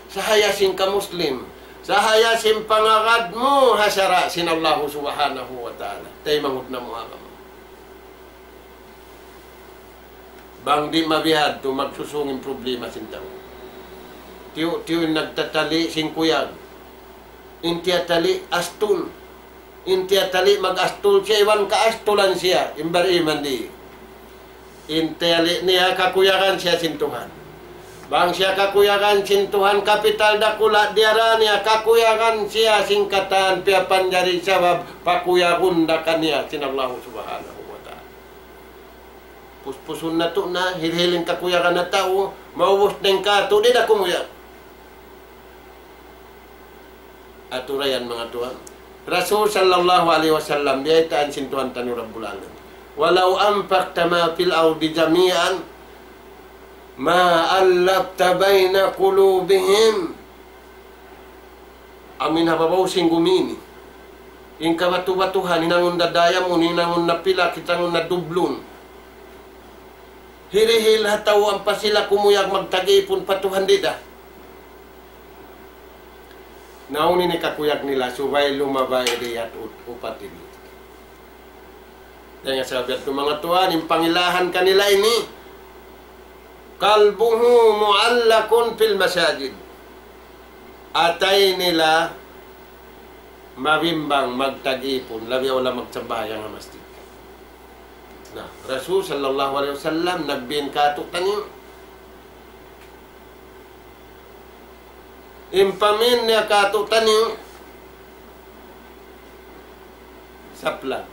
Sahaya sin kamuslim. Sahaya sin pangagad mu ha sara' sin Allahu subhanahu wa ta'ala. Taymanghud namu' agama. Bang di' mabihadtu, magsusung in problema sin tau. Tiyu'-tiyu' in nagtatali' sin kuyag. In tiyatali' astul. In tiyatali' mag-astul siya, iban kaastulan siya, in bar-iman di'. In tiyali' niya kakuyagan siya sin Tuhan. Bang siya kakuyagan sin Tuhan, kapital dakula', diyara niya kakuyagan siya sin katan piyapanjari sabab pakuyagun da kaniya sin Allahu Subhanahu wa Ta'ala. Puspusun natu' na, hilhil in kakuyagan ha tau, maubus na in katu', di' da kumuyag. Aturayan manga tuwan. Rasul sallallahu alayhi wasallam, biyaytaan sin Tuhan taniyu Rabbul Alamin. ولو أنفقت ما في الأرض جميعا ما ألفت بين قلوبهم. Amu in ha babaw sin gumi ini. In kabatu-batuhan, hinangun na diamond, hinangun na pilak, hinangun na dublun. Hirihil ha tau ampa sila kumuyag magtag-ipun pa Tuhan, di' da. Na unu in kakuyag nila, subay lumabay riyat ut-, upat ini. Dayn ha sabab yadtu manga tuwan, in pangilahan kanila ini, قلبه معلق في المساجد. Atay nila mabimbang magtag-ipun, labi awla magsambahayang ha masjid. Na, Rasul sallallahu alayhi wasallam nagbin katu' taniyu. In pamin niya katu' taniyu, saplag.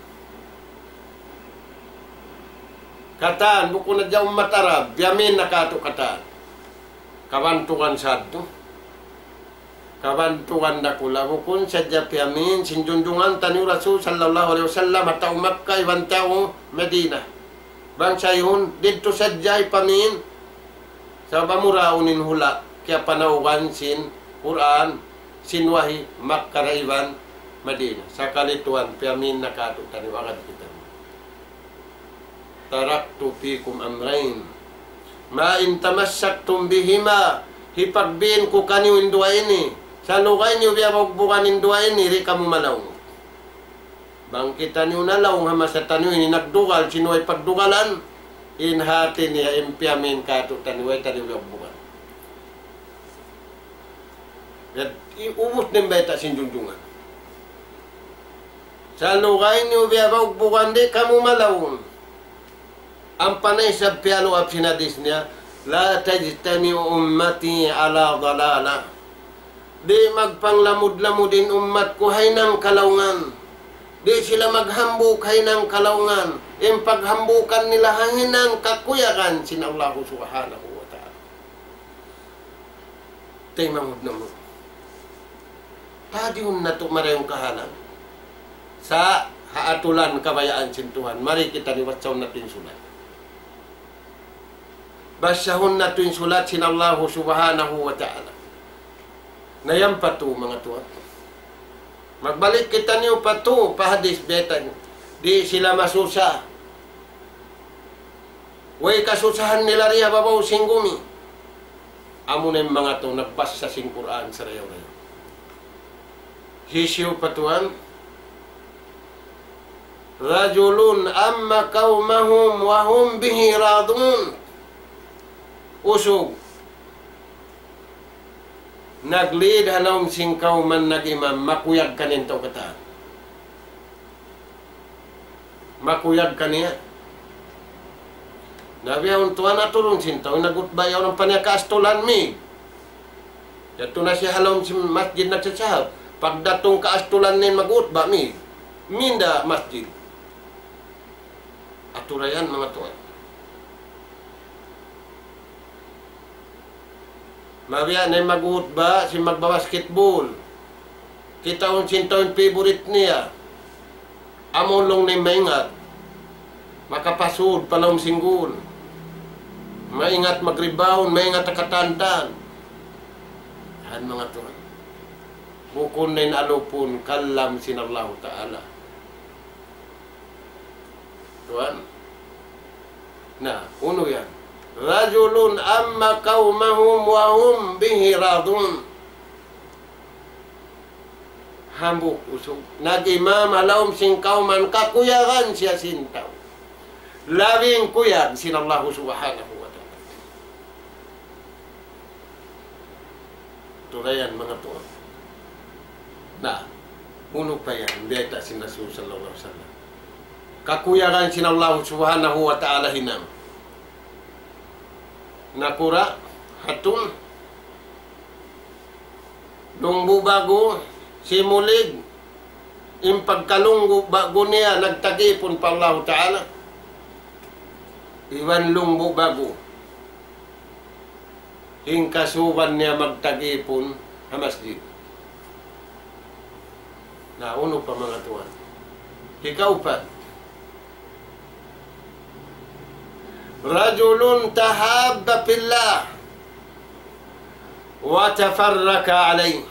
Katan, bukun na hadja ummat Arab, piyamin na katu' katan. Kabantugan sadtu. Kabantugan dakula', bukun sadja piyamin sin junjungan taniyu Rasul sallallahu alayhi wasallam, ha tau Makkah iban tau Madinah. Bang sayhun, didtu sadja ipamin, sabab amura unu in hula', kiyapanaugan sin Qur'an, sin wahi, Makkah iban Madinah. Sakali tuwan, piyamin na katu' taniyu, agad kitaniyu. تركت فيكم أمرين ما إن تمسكتم بهما. Hipagbin ku kaniyu in duwa ini. Salugay niyu biya' bugbugan in duwa ini, di' kamu malaung. Bang kitaniyu nalaung ha masa taniyu ini nagdugal, sin way pagdugalan, in hati niya in piyamin katu' taniyu, way taniyu biya' bugbugan. Yad, i-, ubus na in bayta' sin junjungan. Salugay niyu biya' bugbugan di' kamu malaung. Ampa na isab piyaluap sin hadis niya, لا تجتمع أمتي على ضلالة. Di' magpanglamud-lamud in ummat ku ha hinang kalaungan. Di' sila maghambuuk ha hinang kalaungan. In paghambuukan nila ha hinang kakuyagan sin Allahu Subhanahu wa Ta'ala. Taymanghud namu'. Tadihun natu' marayaw kahalan. Sa' ha atulan kabayaan sin Tuhan. Mari kita ni basahun natu' in sulat. Basahun natu' in sulat sin Allahu Subhanahu wa Ta'ala. Na yan pa tu, manga tuwan. Magbalik kitaniyu pa tu, pa hadis bayta' ini. Di' sila masusa. Way kasusahan nila di ha babaw sin gumi. Amuna in manga tau nagbasa sin Qur'an sarayaw-rayaw. Hisiyu pa tuwan? رجل أما قومه وهم به راضون. Usug. Nag-lead ha lawm sin kawman, nag-imam, makuyag kaniya in tau katan. Makuyag kaniya. Na biya' untuan aturun sin tau, nag-utba yaun ampa niya kaastulan mi. Yadtu na siya ha lawm sin masjid nagsasahab. Pagdatung kaastulan niya mag-utba mi. Minda masjid. Aturayan manga tuwan. Mabiya' na in mag-utba, sin magbabasketball. Kitaun sin tau in favorite niya. Amu laung niya maingat. Makapasud pa lawm sin goal. Maingat mag-rebound, maingat ha katantan. Yan manga tuwan. Bukun na in alupun kalam sin Allahu Ta'ala. Tuwan. Na, unu yan? رجل أما قومه وهم به راضون. Hambuuk usug. Nag-imam ha lawm sin kawman, kakuyagan siya sin tau. Labi in kuyag sin Allahu Subhanahu wa Ta'ala. Turayan manga tuwan. Na, unu pa yan, biyayta' sin Rasul sallallahu alayhi wasallam. Kakuyagan sin Allah subhanahu wa ta'ala hinang. Nakura', hatun, lungbu' ba'gu, simulig, in pagkalungbu' ba'gu niya nagtagipun pa Allahu Ta'ala. Iban lungbu' ba'gu. In kasuban niya magtagipun ha masjid. Na, unu pa manga tuwan. Hikaupat. رجل تحابا في الله وتفرقا عليه.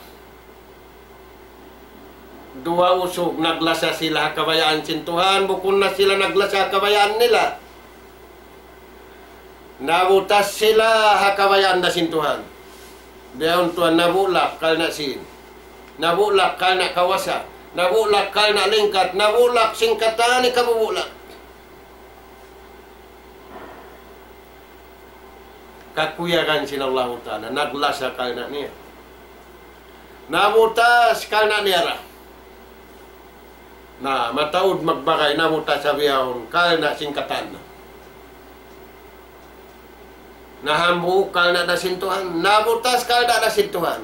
Duwa usug naglasa sila ha kabayaan sin Tuhan, bukun na sila naglasa ha kabayaan nila. Nabutas sila ha kabayaan da sin Tuhan. Biyaun tuwan nabulak karna' sin. Nabulak karna' kawasa. Nabulak karna' lingkat. Nabulak sin katan kabubulak. Kakuyagan sin Allahu Ta'ala, naglasa karna' niya. Nabutas karna' niya ra. Na, mataud magbagay, nabutas sa bihaun, karna' sin katan. Nahambuuk karna' da sin Tuhan, nabutas karna' da sin Tuhan.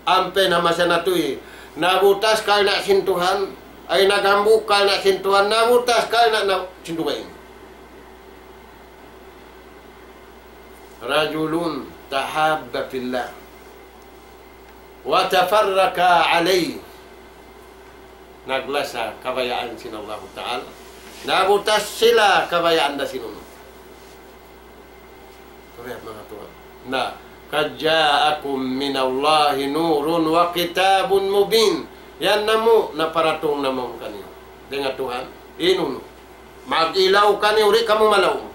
Ampa in masa natu' ini, nabutas karna' sin Tuhan, ay naghambuuk karna' sin Tuhan, nabutas karna' na sin dugaing. رجل تحابا في الله وتفرقا عليه. Naglasa kabayaan sin Allahu Ta'ala. Nabutas sila kabayaan da sin unu. Kabayaan manga tuwan. Na, قد جاءكم من الله نور وكتاب مبين. Yan namu', naparatung namu' kaniyu dayn ha Tuhan. In unu. Mag-ilaw kaniyu, di' kamu malaum.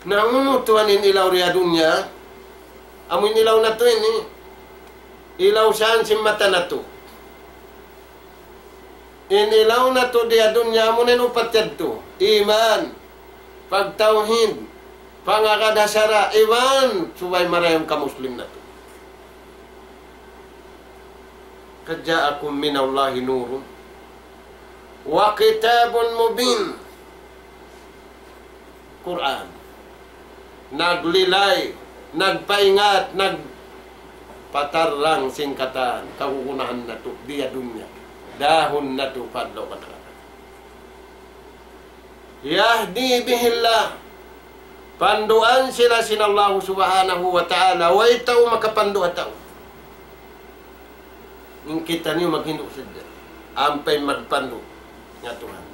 Na unu tuwan in ilaw di ha dunya? Amu in ilaw natu' ini, ilaw saan sin mata natu'. In ilaw natu' di ha dunya, amu na in upat yadtu. Iman, pagtawhid, pangagad ha sara', iman, subay marayaw in kamuslim natu'. قد جاءكم من الله نور وكتاب مبين. Qur'an. Naglilay, nagpaingat, nagpatarrang sin katan kagunahan natu' di ha dunya. Dahun natu' pa adlaw panakakan. يهدي به الله. Panduan sila sin Allahu Subhanahu wa Ta'ala. Way tau makapandu' ha tau. In kitaniyu maghindu' sadja. Ampa in magpandu' nga Tuhan.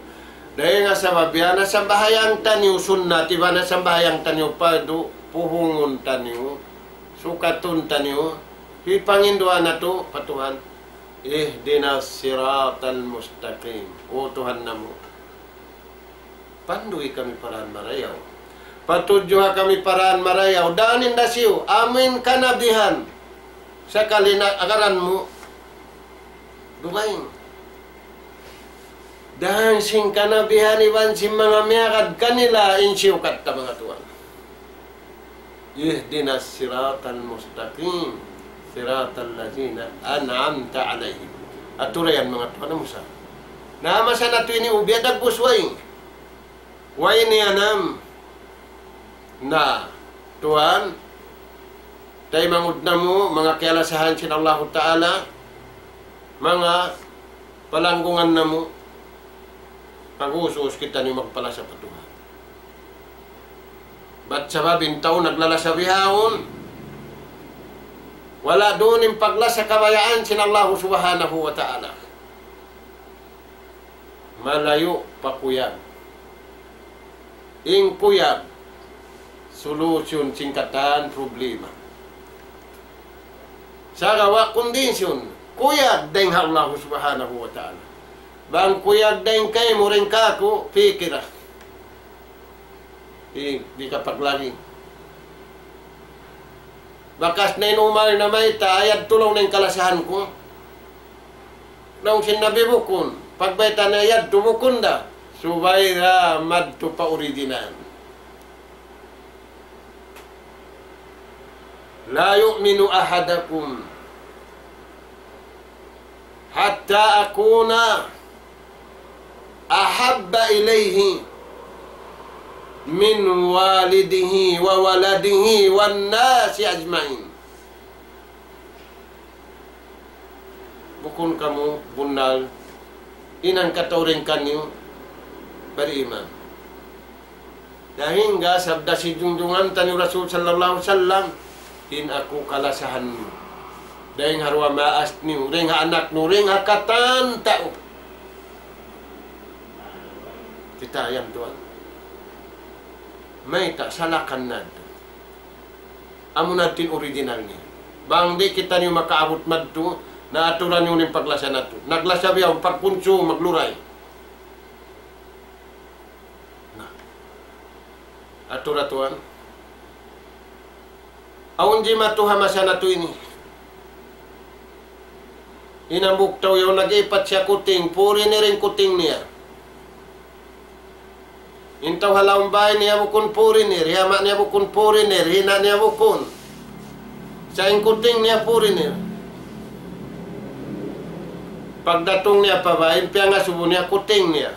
Dayn ha sabab biya' na sambahayang taniyu sunnat, iban na sambahayang taniyu pardu, puhungun taniyu, sukatun taniyu, hipanginduan natu' pa Tuhan. اهدنا الصراط المستقيم. O Tuhan namu'. Pandu'i kami pa dān marayaw. Patudjuha kami pa dān marayaw. Dān in dasiyu, amu in kanabihan. Sakali na agaran mu, dugaing. Dān sin kanabihan iban sin manga miyagad kanila in siyukat ta manga tuwan. اهدنا الصراط المستقيم صراط الذين أنعمت عليهم. Aturayan manga tuwan, amu sa. Na masa natu' ini ubiya dagbus way. Way niyanam. Na, tuwan, taymanghud namu', manga kiyalasahan sin Allahu Ta'ala, manga palanggungan namu', mag-us-us kitaniyu magpalasa pa Tuhan. Bat sabab in tau naglalasa bihaun, wala' duun in paglasa kabayaan sin Allahu Subhanahu wa Ta'ala. Malayu' pa kuyag. In kuyag, solution sin katan problema. Sagawa' kondisyon, kuyag dayn ha Allahu Subhanahu wa Ta'ala. Bang kuyag dayn kaymu, dayn kāku', pikira. Di', di' ka paglagi. Bakas na in Umar namayta', yadtu laung niya in kalasahan ku. Laung sin Nabi bukun. Pagbayta' niya yadtu bukun da. Subay da madtu pa original. لا يؤمن أحدكم حتى أكون أحب إليه من والده وولده والناس أجمعين. Bukun kamu bunnal in hangkatau dayn kaniyu bariman. Dayn ha sabda sin junjungan taniyu Rasul sallallahu alayhi wasallam, in aku kalasahan niyu dayn ha duwa maas niyu, dayn ha anak niyu, dayn ha katan tau. Kita' yan, tuwan. Mayta', salakan natu'. Amu na in original niya. Bang di' kitaniyu makaabut madtu, na aturan niyu in paglasa natu'. Naglasa biya' pagkunsu, magluray. Na. Atura tuwan. Awn jimatu ha masa natu' ini. In hambuuk tau yaun nag-ipat siya kuting, puri niya in kuting niya. In tau ha lawm bāy niya bukun puri niya, in ama' niya bukun puri niya, in ina' niya bukun. Sa' in kuting niya puri niya. Pagdatung niya pa bāy, in piyangasubu niya kuting niya.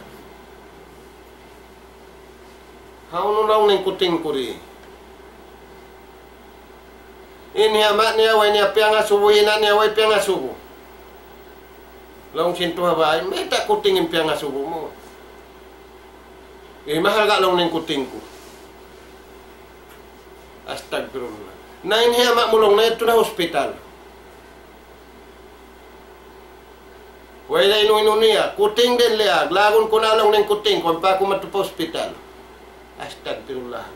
Hawnu laung niya in kuting ku di? In ama' niya way niya piyangasubu, in ina' niya way piyangasubu. Laung sin tau ha bāy, mayta' kuting in piyangasubu mu? Eh, mahalga' laung niya in kuting ku. Astagfirullah. Na in ama' mu laung niya yadtu na hospital. Way na inu-inu niya, kuting da in liyag, lagun ku na laung niya in kuting ku, ampa aku madtu pa hospital. Astagfirullah.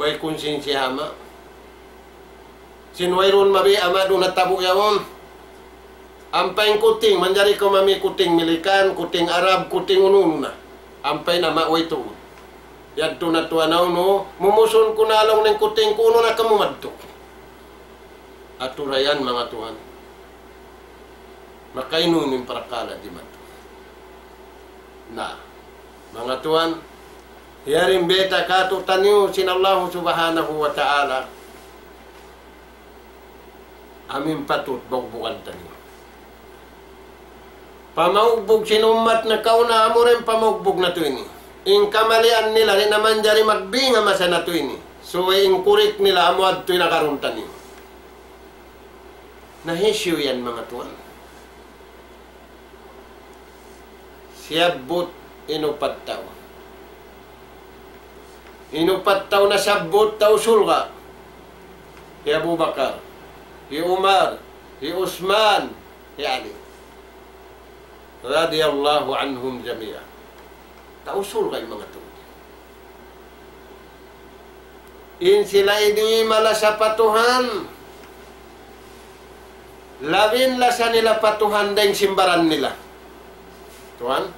Way kunsinsi ama'. Sin wayruun mabi' ama' duun ha tabu' yaun. Ampa in kuting, manjari kaw mami kuting Milikan, kuting Arab, kuting unu-unu na. Ampa in ama' way tuud. Yadtu na tuwan, unu, mumusun ku na laung niya in kuting ku, unu na kamu madtu. Atura yan, manga tuwan. Makainu-inu in parakala' di' madtu. Na, manga tuwan, yari in bayta' kātu'niyu sin Allahu Subhanahu wa Ta'ala. Amu in patut bugbugan taniyu. Pamaugbug sin ummat nakauna, amu ra in pamaugbug natu' ini. In kamalian nila, di' na manjari magbing ha masa natu' ini. Subay in kurik nila, amu yadtu in agarun taniyu. Na hisiyu yan, manga tuwan? Siyabbut in upat tau. In upat tau nasabbut tau surga'. Hi Abu Bakar, hi Umar, hi Usman, hi Ali. Radiyallahu anhum jami'a. Tau surga' in manga tau. In sila ini malasa pa Tuhan. Labi in lasa nila pa Tuhan dayn sin baran nila. Tuwan,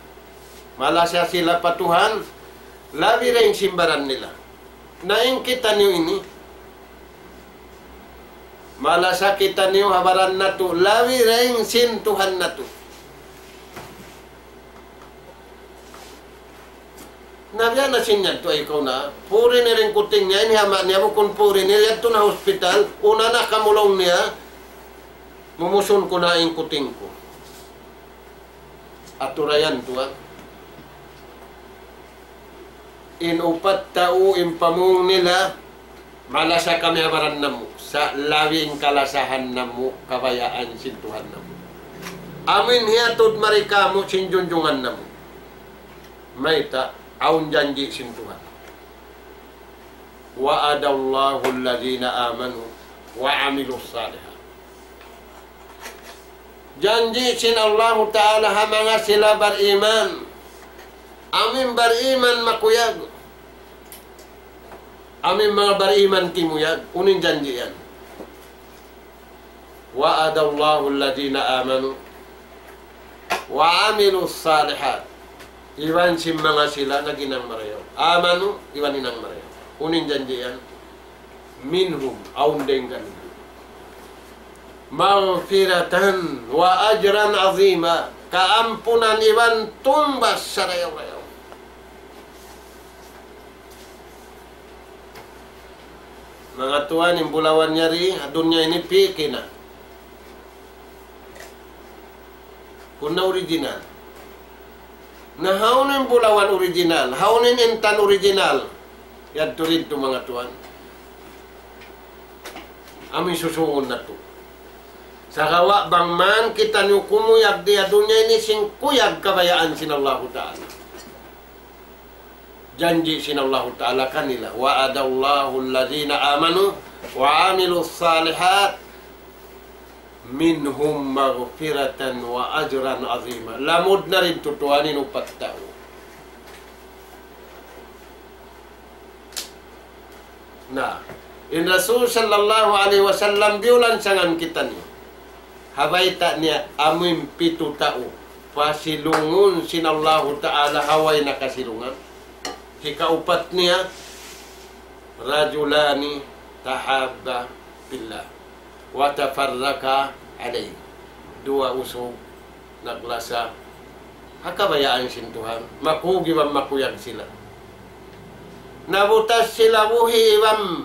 malasa sila pa Tuhan, labi dayn sin baran nila. Na in kitaniyu ini, malasa kitaniyu ha baran natu', labi dayn sin Tuhan natu'. Na biya' na sin yadtu, ay kaw na, puri niya in kuting niya, in ama' niya bukun puri niya, yadtu na hospital, una na kamu laung niya, mumusun ku na in kuting ku. Atura yan tuwan. In upat tau in pamung nila, malasa kami ha baran namu', sa' labi in kalasahan namu', kabayaan sin Tuhan namu'. Amu in hiyatud mari kāmu' sin junjungan namu'. Mayta', awn janji' sin Tuhan. وعد الله الذين آمنوا وعملوا الصالحات. Janji' sin Allahu Ta'ala ha manga sila bariman. Amu in bariman makuyag. Amu in manga bariman timuyag. Unu in janji' yan? وعد الله الذين آمنوا وعملوا الصالحات. Iban sin manga sila naghinang marayaw. Amanu, iban hinang marayaw. Unu in janji' yan? Minhum, awn dayn kanila. Maghfiratan wa ajran azima. Kaampunan iban tungbas sarayaw-rayaw. Manga tuwan, in bulawan yari ha dunya ini fake na. Kun na original. Na hawnu in bulawan original? Hawnu in intan original? Yadtu didtu, manga tuwan. Amu in susūngun natu'. Sagawa' bang man kitaniyu kumuyag di ha dunya ini, sin kuyag kabayaan sin Allahu Ta'ala. Janji' sin Allahu Ta'ala kanila, وعد الله الذين آمنوا وعملوا الصالحات منهم مغفرة وأجرا عظيما. Lamud na didtu tuwan in upat tau. Na, in Rasul sallallahu alayhi wasallam biyulansangan kitaniyu. Ha bayta' niya amuin pitu tau pasilungun sin Allahu Ta'ala ha way na kasilungan. Hikaupat niya, رجلان تحابا في الله وتفرقا عليه. Duwa usug naglasa ha kabayaan sin Tuhan, makug iban makuyag sila. Nabutas sila buhi' iban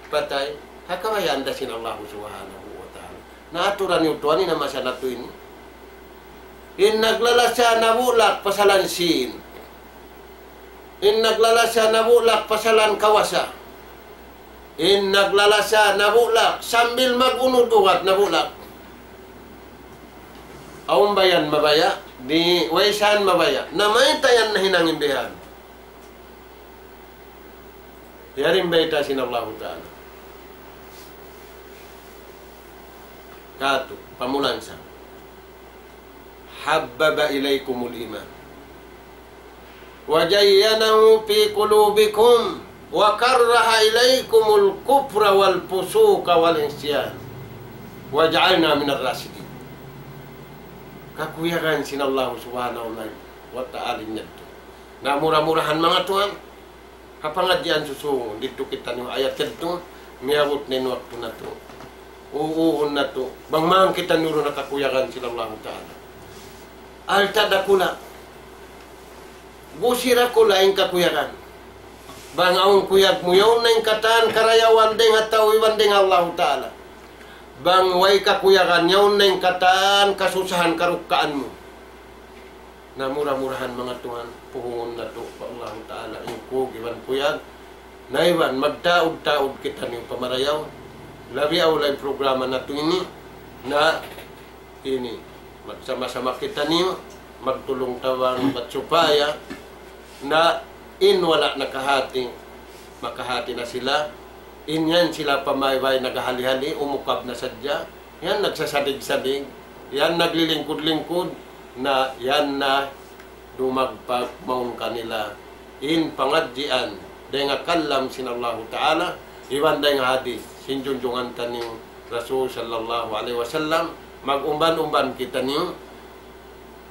patay ha kabayaan da sin Allahu Subhanahu wa Ta'ala. Na aturan niyu tuwan in masa natu' ini. In naglalasa nabulak pasalan sīn. In naglalasa nabulak pasalan kawasa. In naglalasa nabulak sambil mag-unud ugat nabulak. Awn ba yan mabaya'? Di', way san mabaya'. Na mayta' yan nahinang in bihan? Yari in bayta' sin Allahu Ta'ala. Katu', pamulan sa. حبب إليكم الإيمان وزينه في قلوبكم وكره إليكم الكفر والفسوق والعصيان وجعلنا من الراشدين. Kakuyagan sin Allahu Subhanahu wa Ta'ala in yadtu. Na mura-murahan manga tuwan, ha pangadjian susūngun, didtu kitaniyu ayat yadtu, miyabut na in waktu natu'. Uu, uu natu'. Bang man kitaniyu nakakuyagan sin Allahu Ta'ala. Alta' dakula'. Gusi dakula' in kakuyagan. Bang awn kuyag mu, yaun na in katan karayawan dayn ha tau iban dayn ha Allahu Ta'ala. Bang way kakuyagan, yaun na in katan kasusahan karukkaan mu. Na mura-murahan manga tuwan, puhungun natu' pa Allahu Ta'ala in kug iban kuyag. Na iban, magtaud-taud kitaniyu pa marayaw. Labi awla in programa natu' ini, na ini, magsama-sama kitaniyu, magtulung-tabang, bat supaya, na in wala' nakahati, makahati na sila, in yan sila pamaybay naghali-hali, umukab na sadja, yan nagsasadig-sadig, yan naglilingkud-lingkud, na yan na dumagpag mawn kanila in pangadjian dayn ha kalam sin Allahu Ta'ala, iban dayn ha hadith sin junjungan taniyu Rasul sallallahu alayhi wasallam, mag-umban-umban kitaniyu,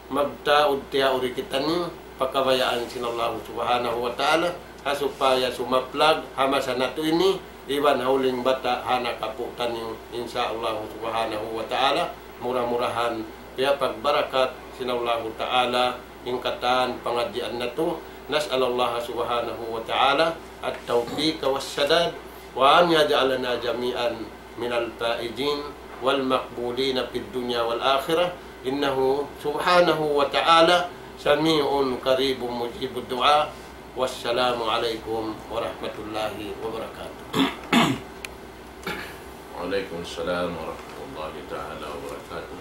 magtaud-tiyaud kitaniyu pa kabayaan sin Allahu Subhanahu wa Ta'ala, ha supaya sumaplag ha masa natu' ini, iban ha huling bata' ha anak apu' taniyu, insya Allahu Subhanahu wa Ta'ala, mura-murahan, piyapagbarakat sin Allahu Ta'ala in katan pangadjian natu'. نسأل الله سبحانه وتعالى التوفيق والسداد، وأن يجعلنا جميعا من الفائزين والمقبولين في الدنيا والآخرة، إنه سبحانه وتعالى سميع قريب مجيب الدعاء. والسلام عليكم ورحمة الله وبركاته. وعليكم السلام ورحمة الله تعالى وبركاته.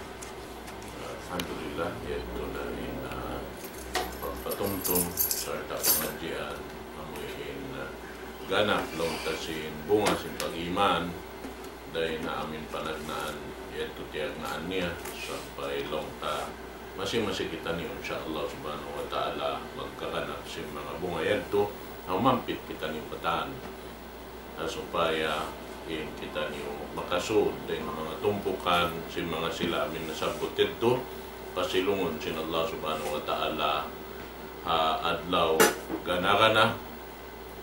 Alhamdulillah, yadtu na in, ah, pagpatumtum sarta' pangadjian, amu in, ah, ganap laung ta sin bunga sin pag-iman, dayn ha amu in panagnaan, yadtu tiyagnaan niya, sampay laung ta, masi-masi kitaniyu, insya Allah subhanahu wa ta'ala, magkaganap sin manga bunga yadtu, ha umampit kitaniyu katan. Ha supaya in kitaniyu makasud dayn ha manga tumpukan sin manga sila amu in nasabbut yadtu, pasilungun sin Allah Subhanahu wa Ta'ala ha adlaw gana-gana,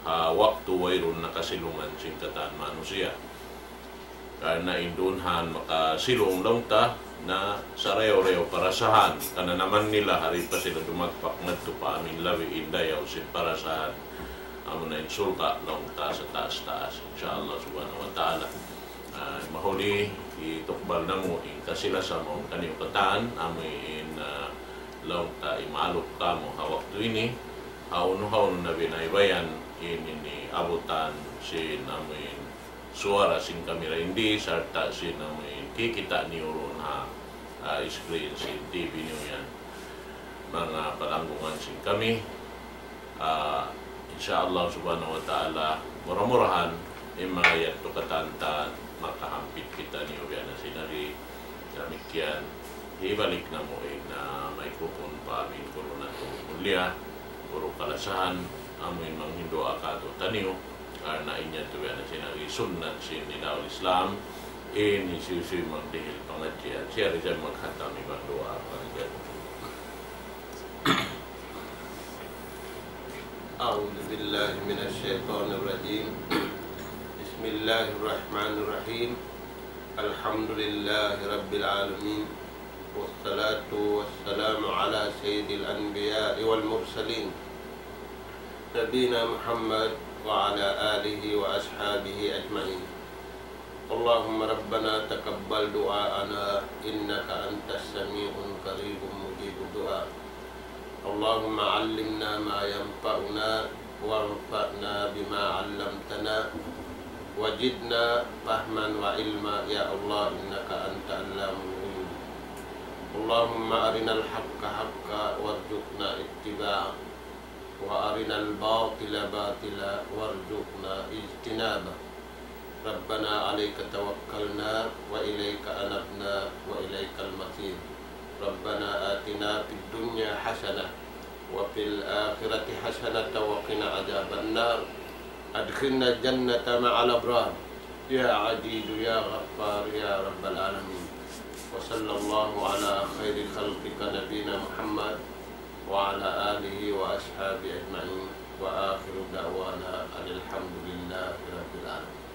ha waktu wayruun na kasilungan sin katan manusiya'. Karna' in duun han makasilung laung ta na sarayaw-rayaw parasahan, kananaman nila, hari pa sila dumagpak ngadtu pa amu in labi in dayaw sin parasahan. amuna in surga' laung ta sa taas-taas, insya Allah subhanahu wa ta'ala. Ah, mahuli, itukbal namu' in kasi-lasa mawn kaniyu katan, amu in, ah, laung ta imalup kamu ha waktu ini, hawnu-hawnu na binaybayan in ini abutan sin amu in suwara sin kami dayn di, sarta' sin amu in kikita' niyu duun ha, ah, screen sin T V niyu yan. Manga palanggungan sin kami, ah, insya Allah subhanahu wa ta'ala, mura-murahan, in manga yadtu katan-katan, makahampit kitaniyu biya' na sin nari, damikkiyan, hibalik namu' in, ah, maikupun pa amin guru natu' mulliya, guru kalasahan, amu in manghindu' kātu'niyu, karna' in yadtu biya' na sin nari sunnat sin Nidaul Islam, in hisiyu-siyu in magdihil pangadjian, siya da isab maghatam iban duwaa pangadjian. أعوذ بالله من الشيطان الرجيم. بسم الله الرحمن الرحيم. الحمد لله رب العالمين. والصلاة والسلام على سيد الأنبياء والمرسلين. نبينا محمد وعلى آله وأصحابه أجمعين. اللهم ربنا تقبل دعاءنا إنك أنت السميع القريب مجيب الدعاء. اللهم علمنا ما ينفعنا وانفعنا بما علمتنا وزدنا فهما وعلما يا الله إنك أنت علام الغيوب. اللهم أرنا الحق حقا وارزقنا اتباعه وأرنا الباطل باطلا وارزقنا اجتنابه. ربنا عليك توكلنا وإليك أنبنا وإليك المصير. ربنا آتنا في الدنيا حسنة وفي الآخرة حسنة وقنا عذاب النار. أدخلنا الجنة مع الأبرار. يا عزيز يا غفار يا رب العالمين. وصلى الله على خير خلقك نبينا محمد وعلى آله وأصحابه أجمعين. وآخر دعوانا أن الحمد لله رب العالمين.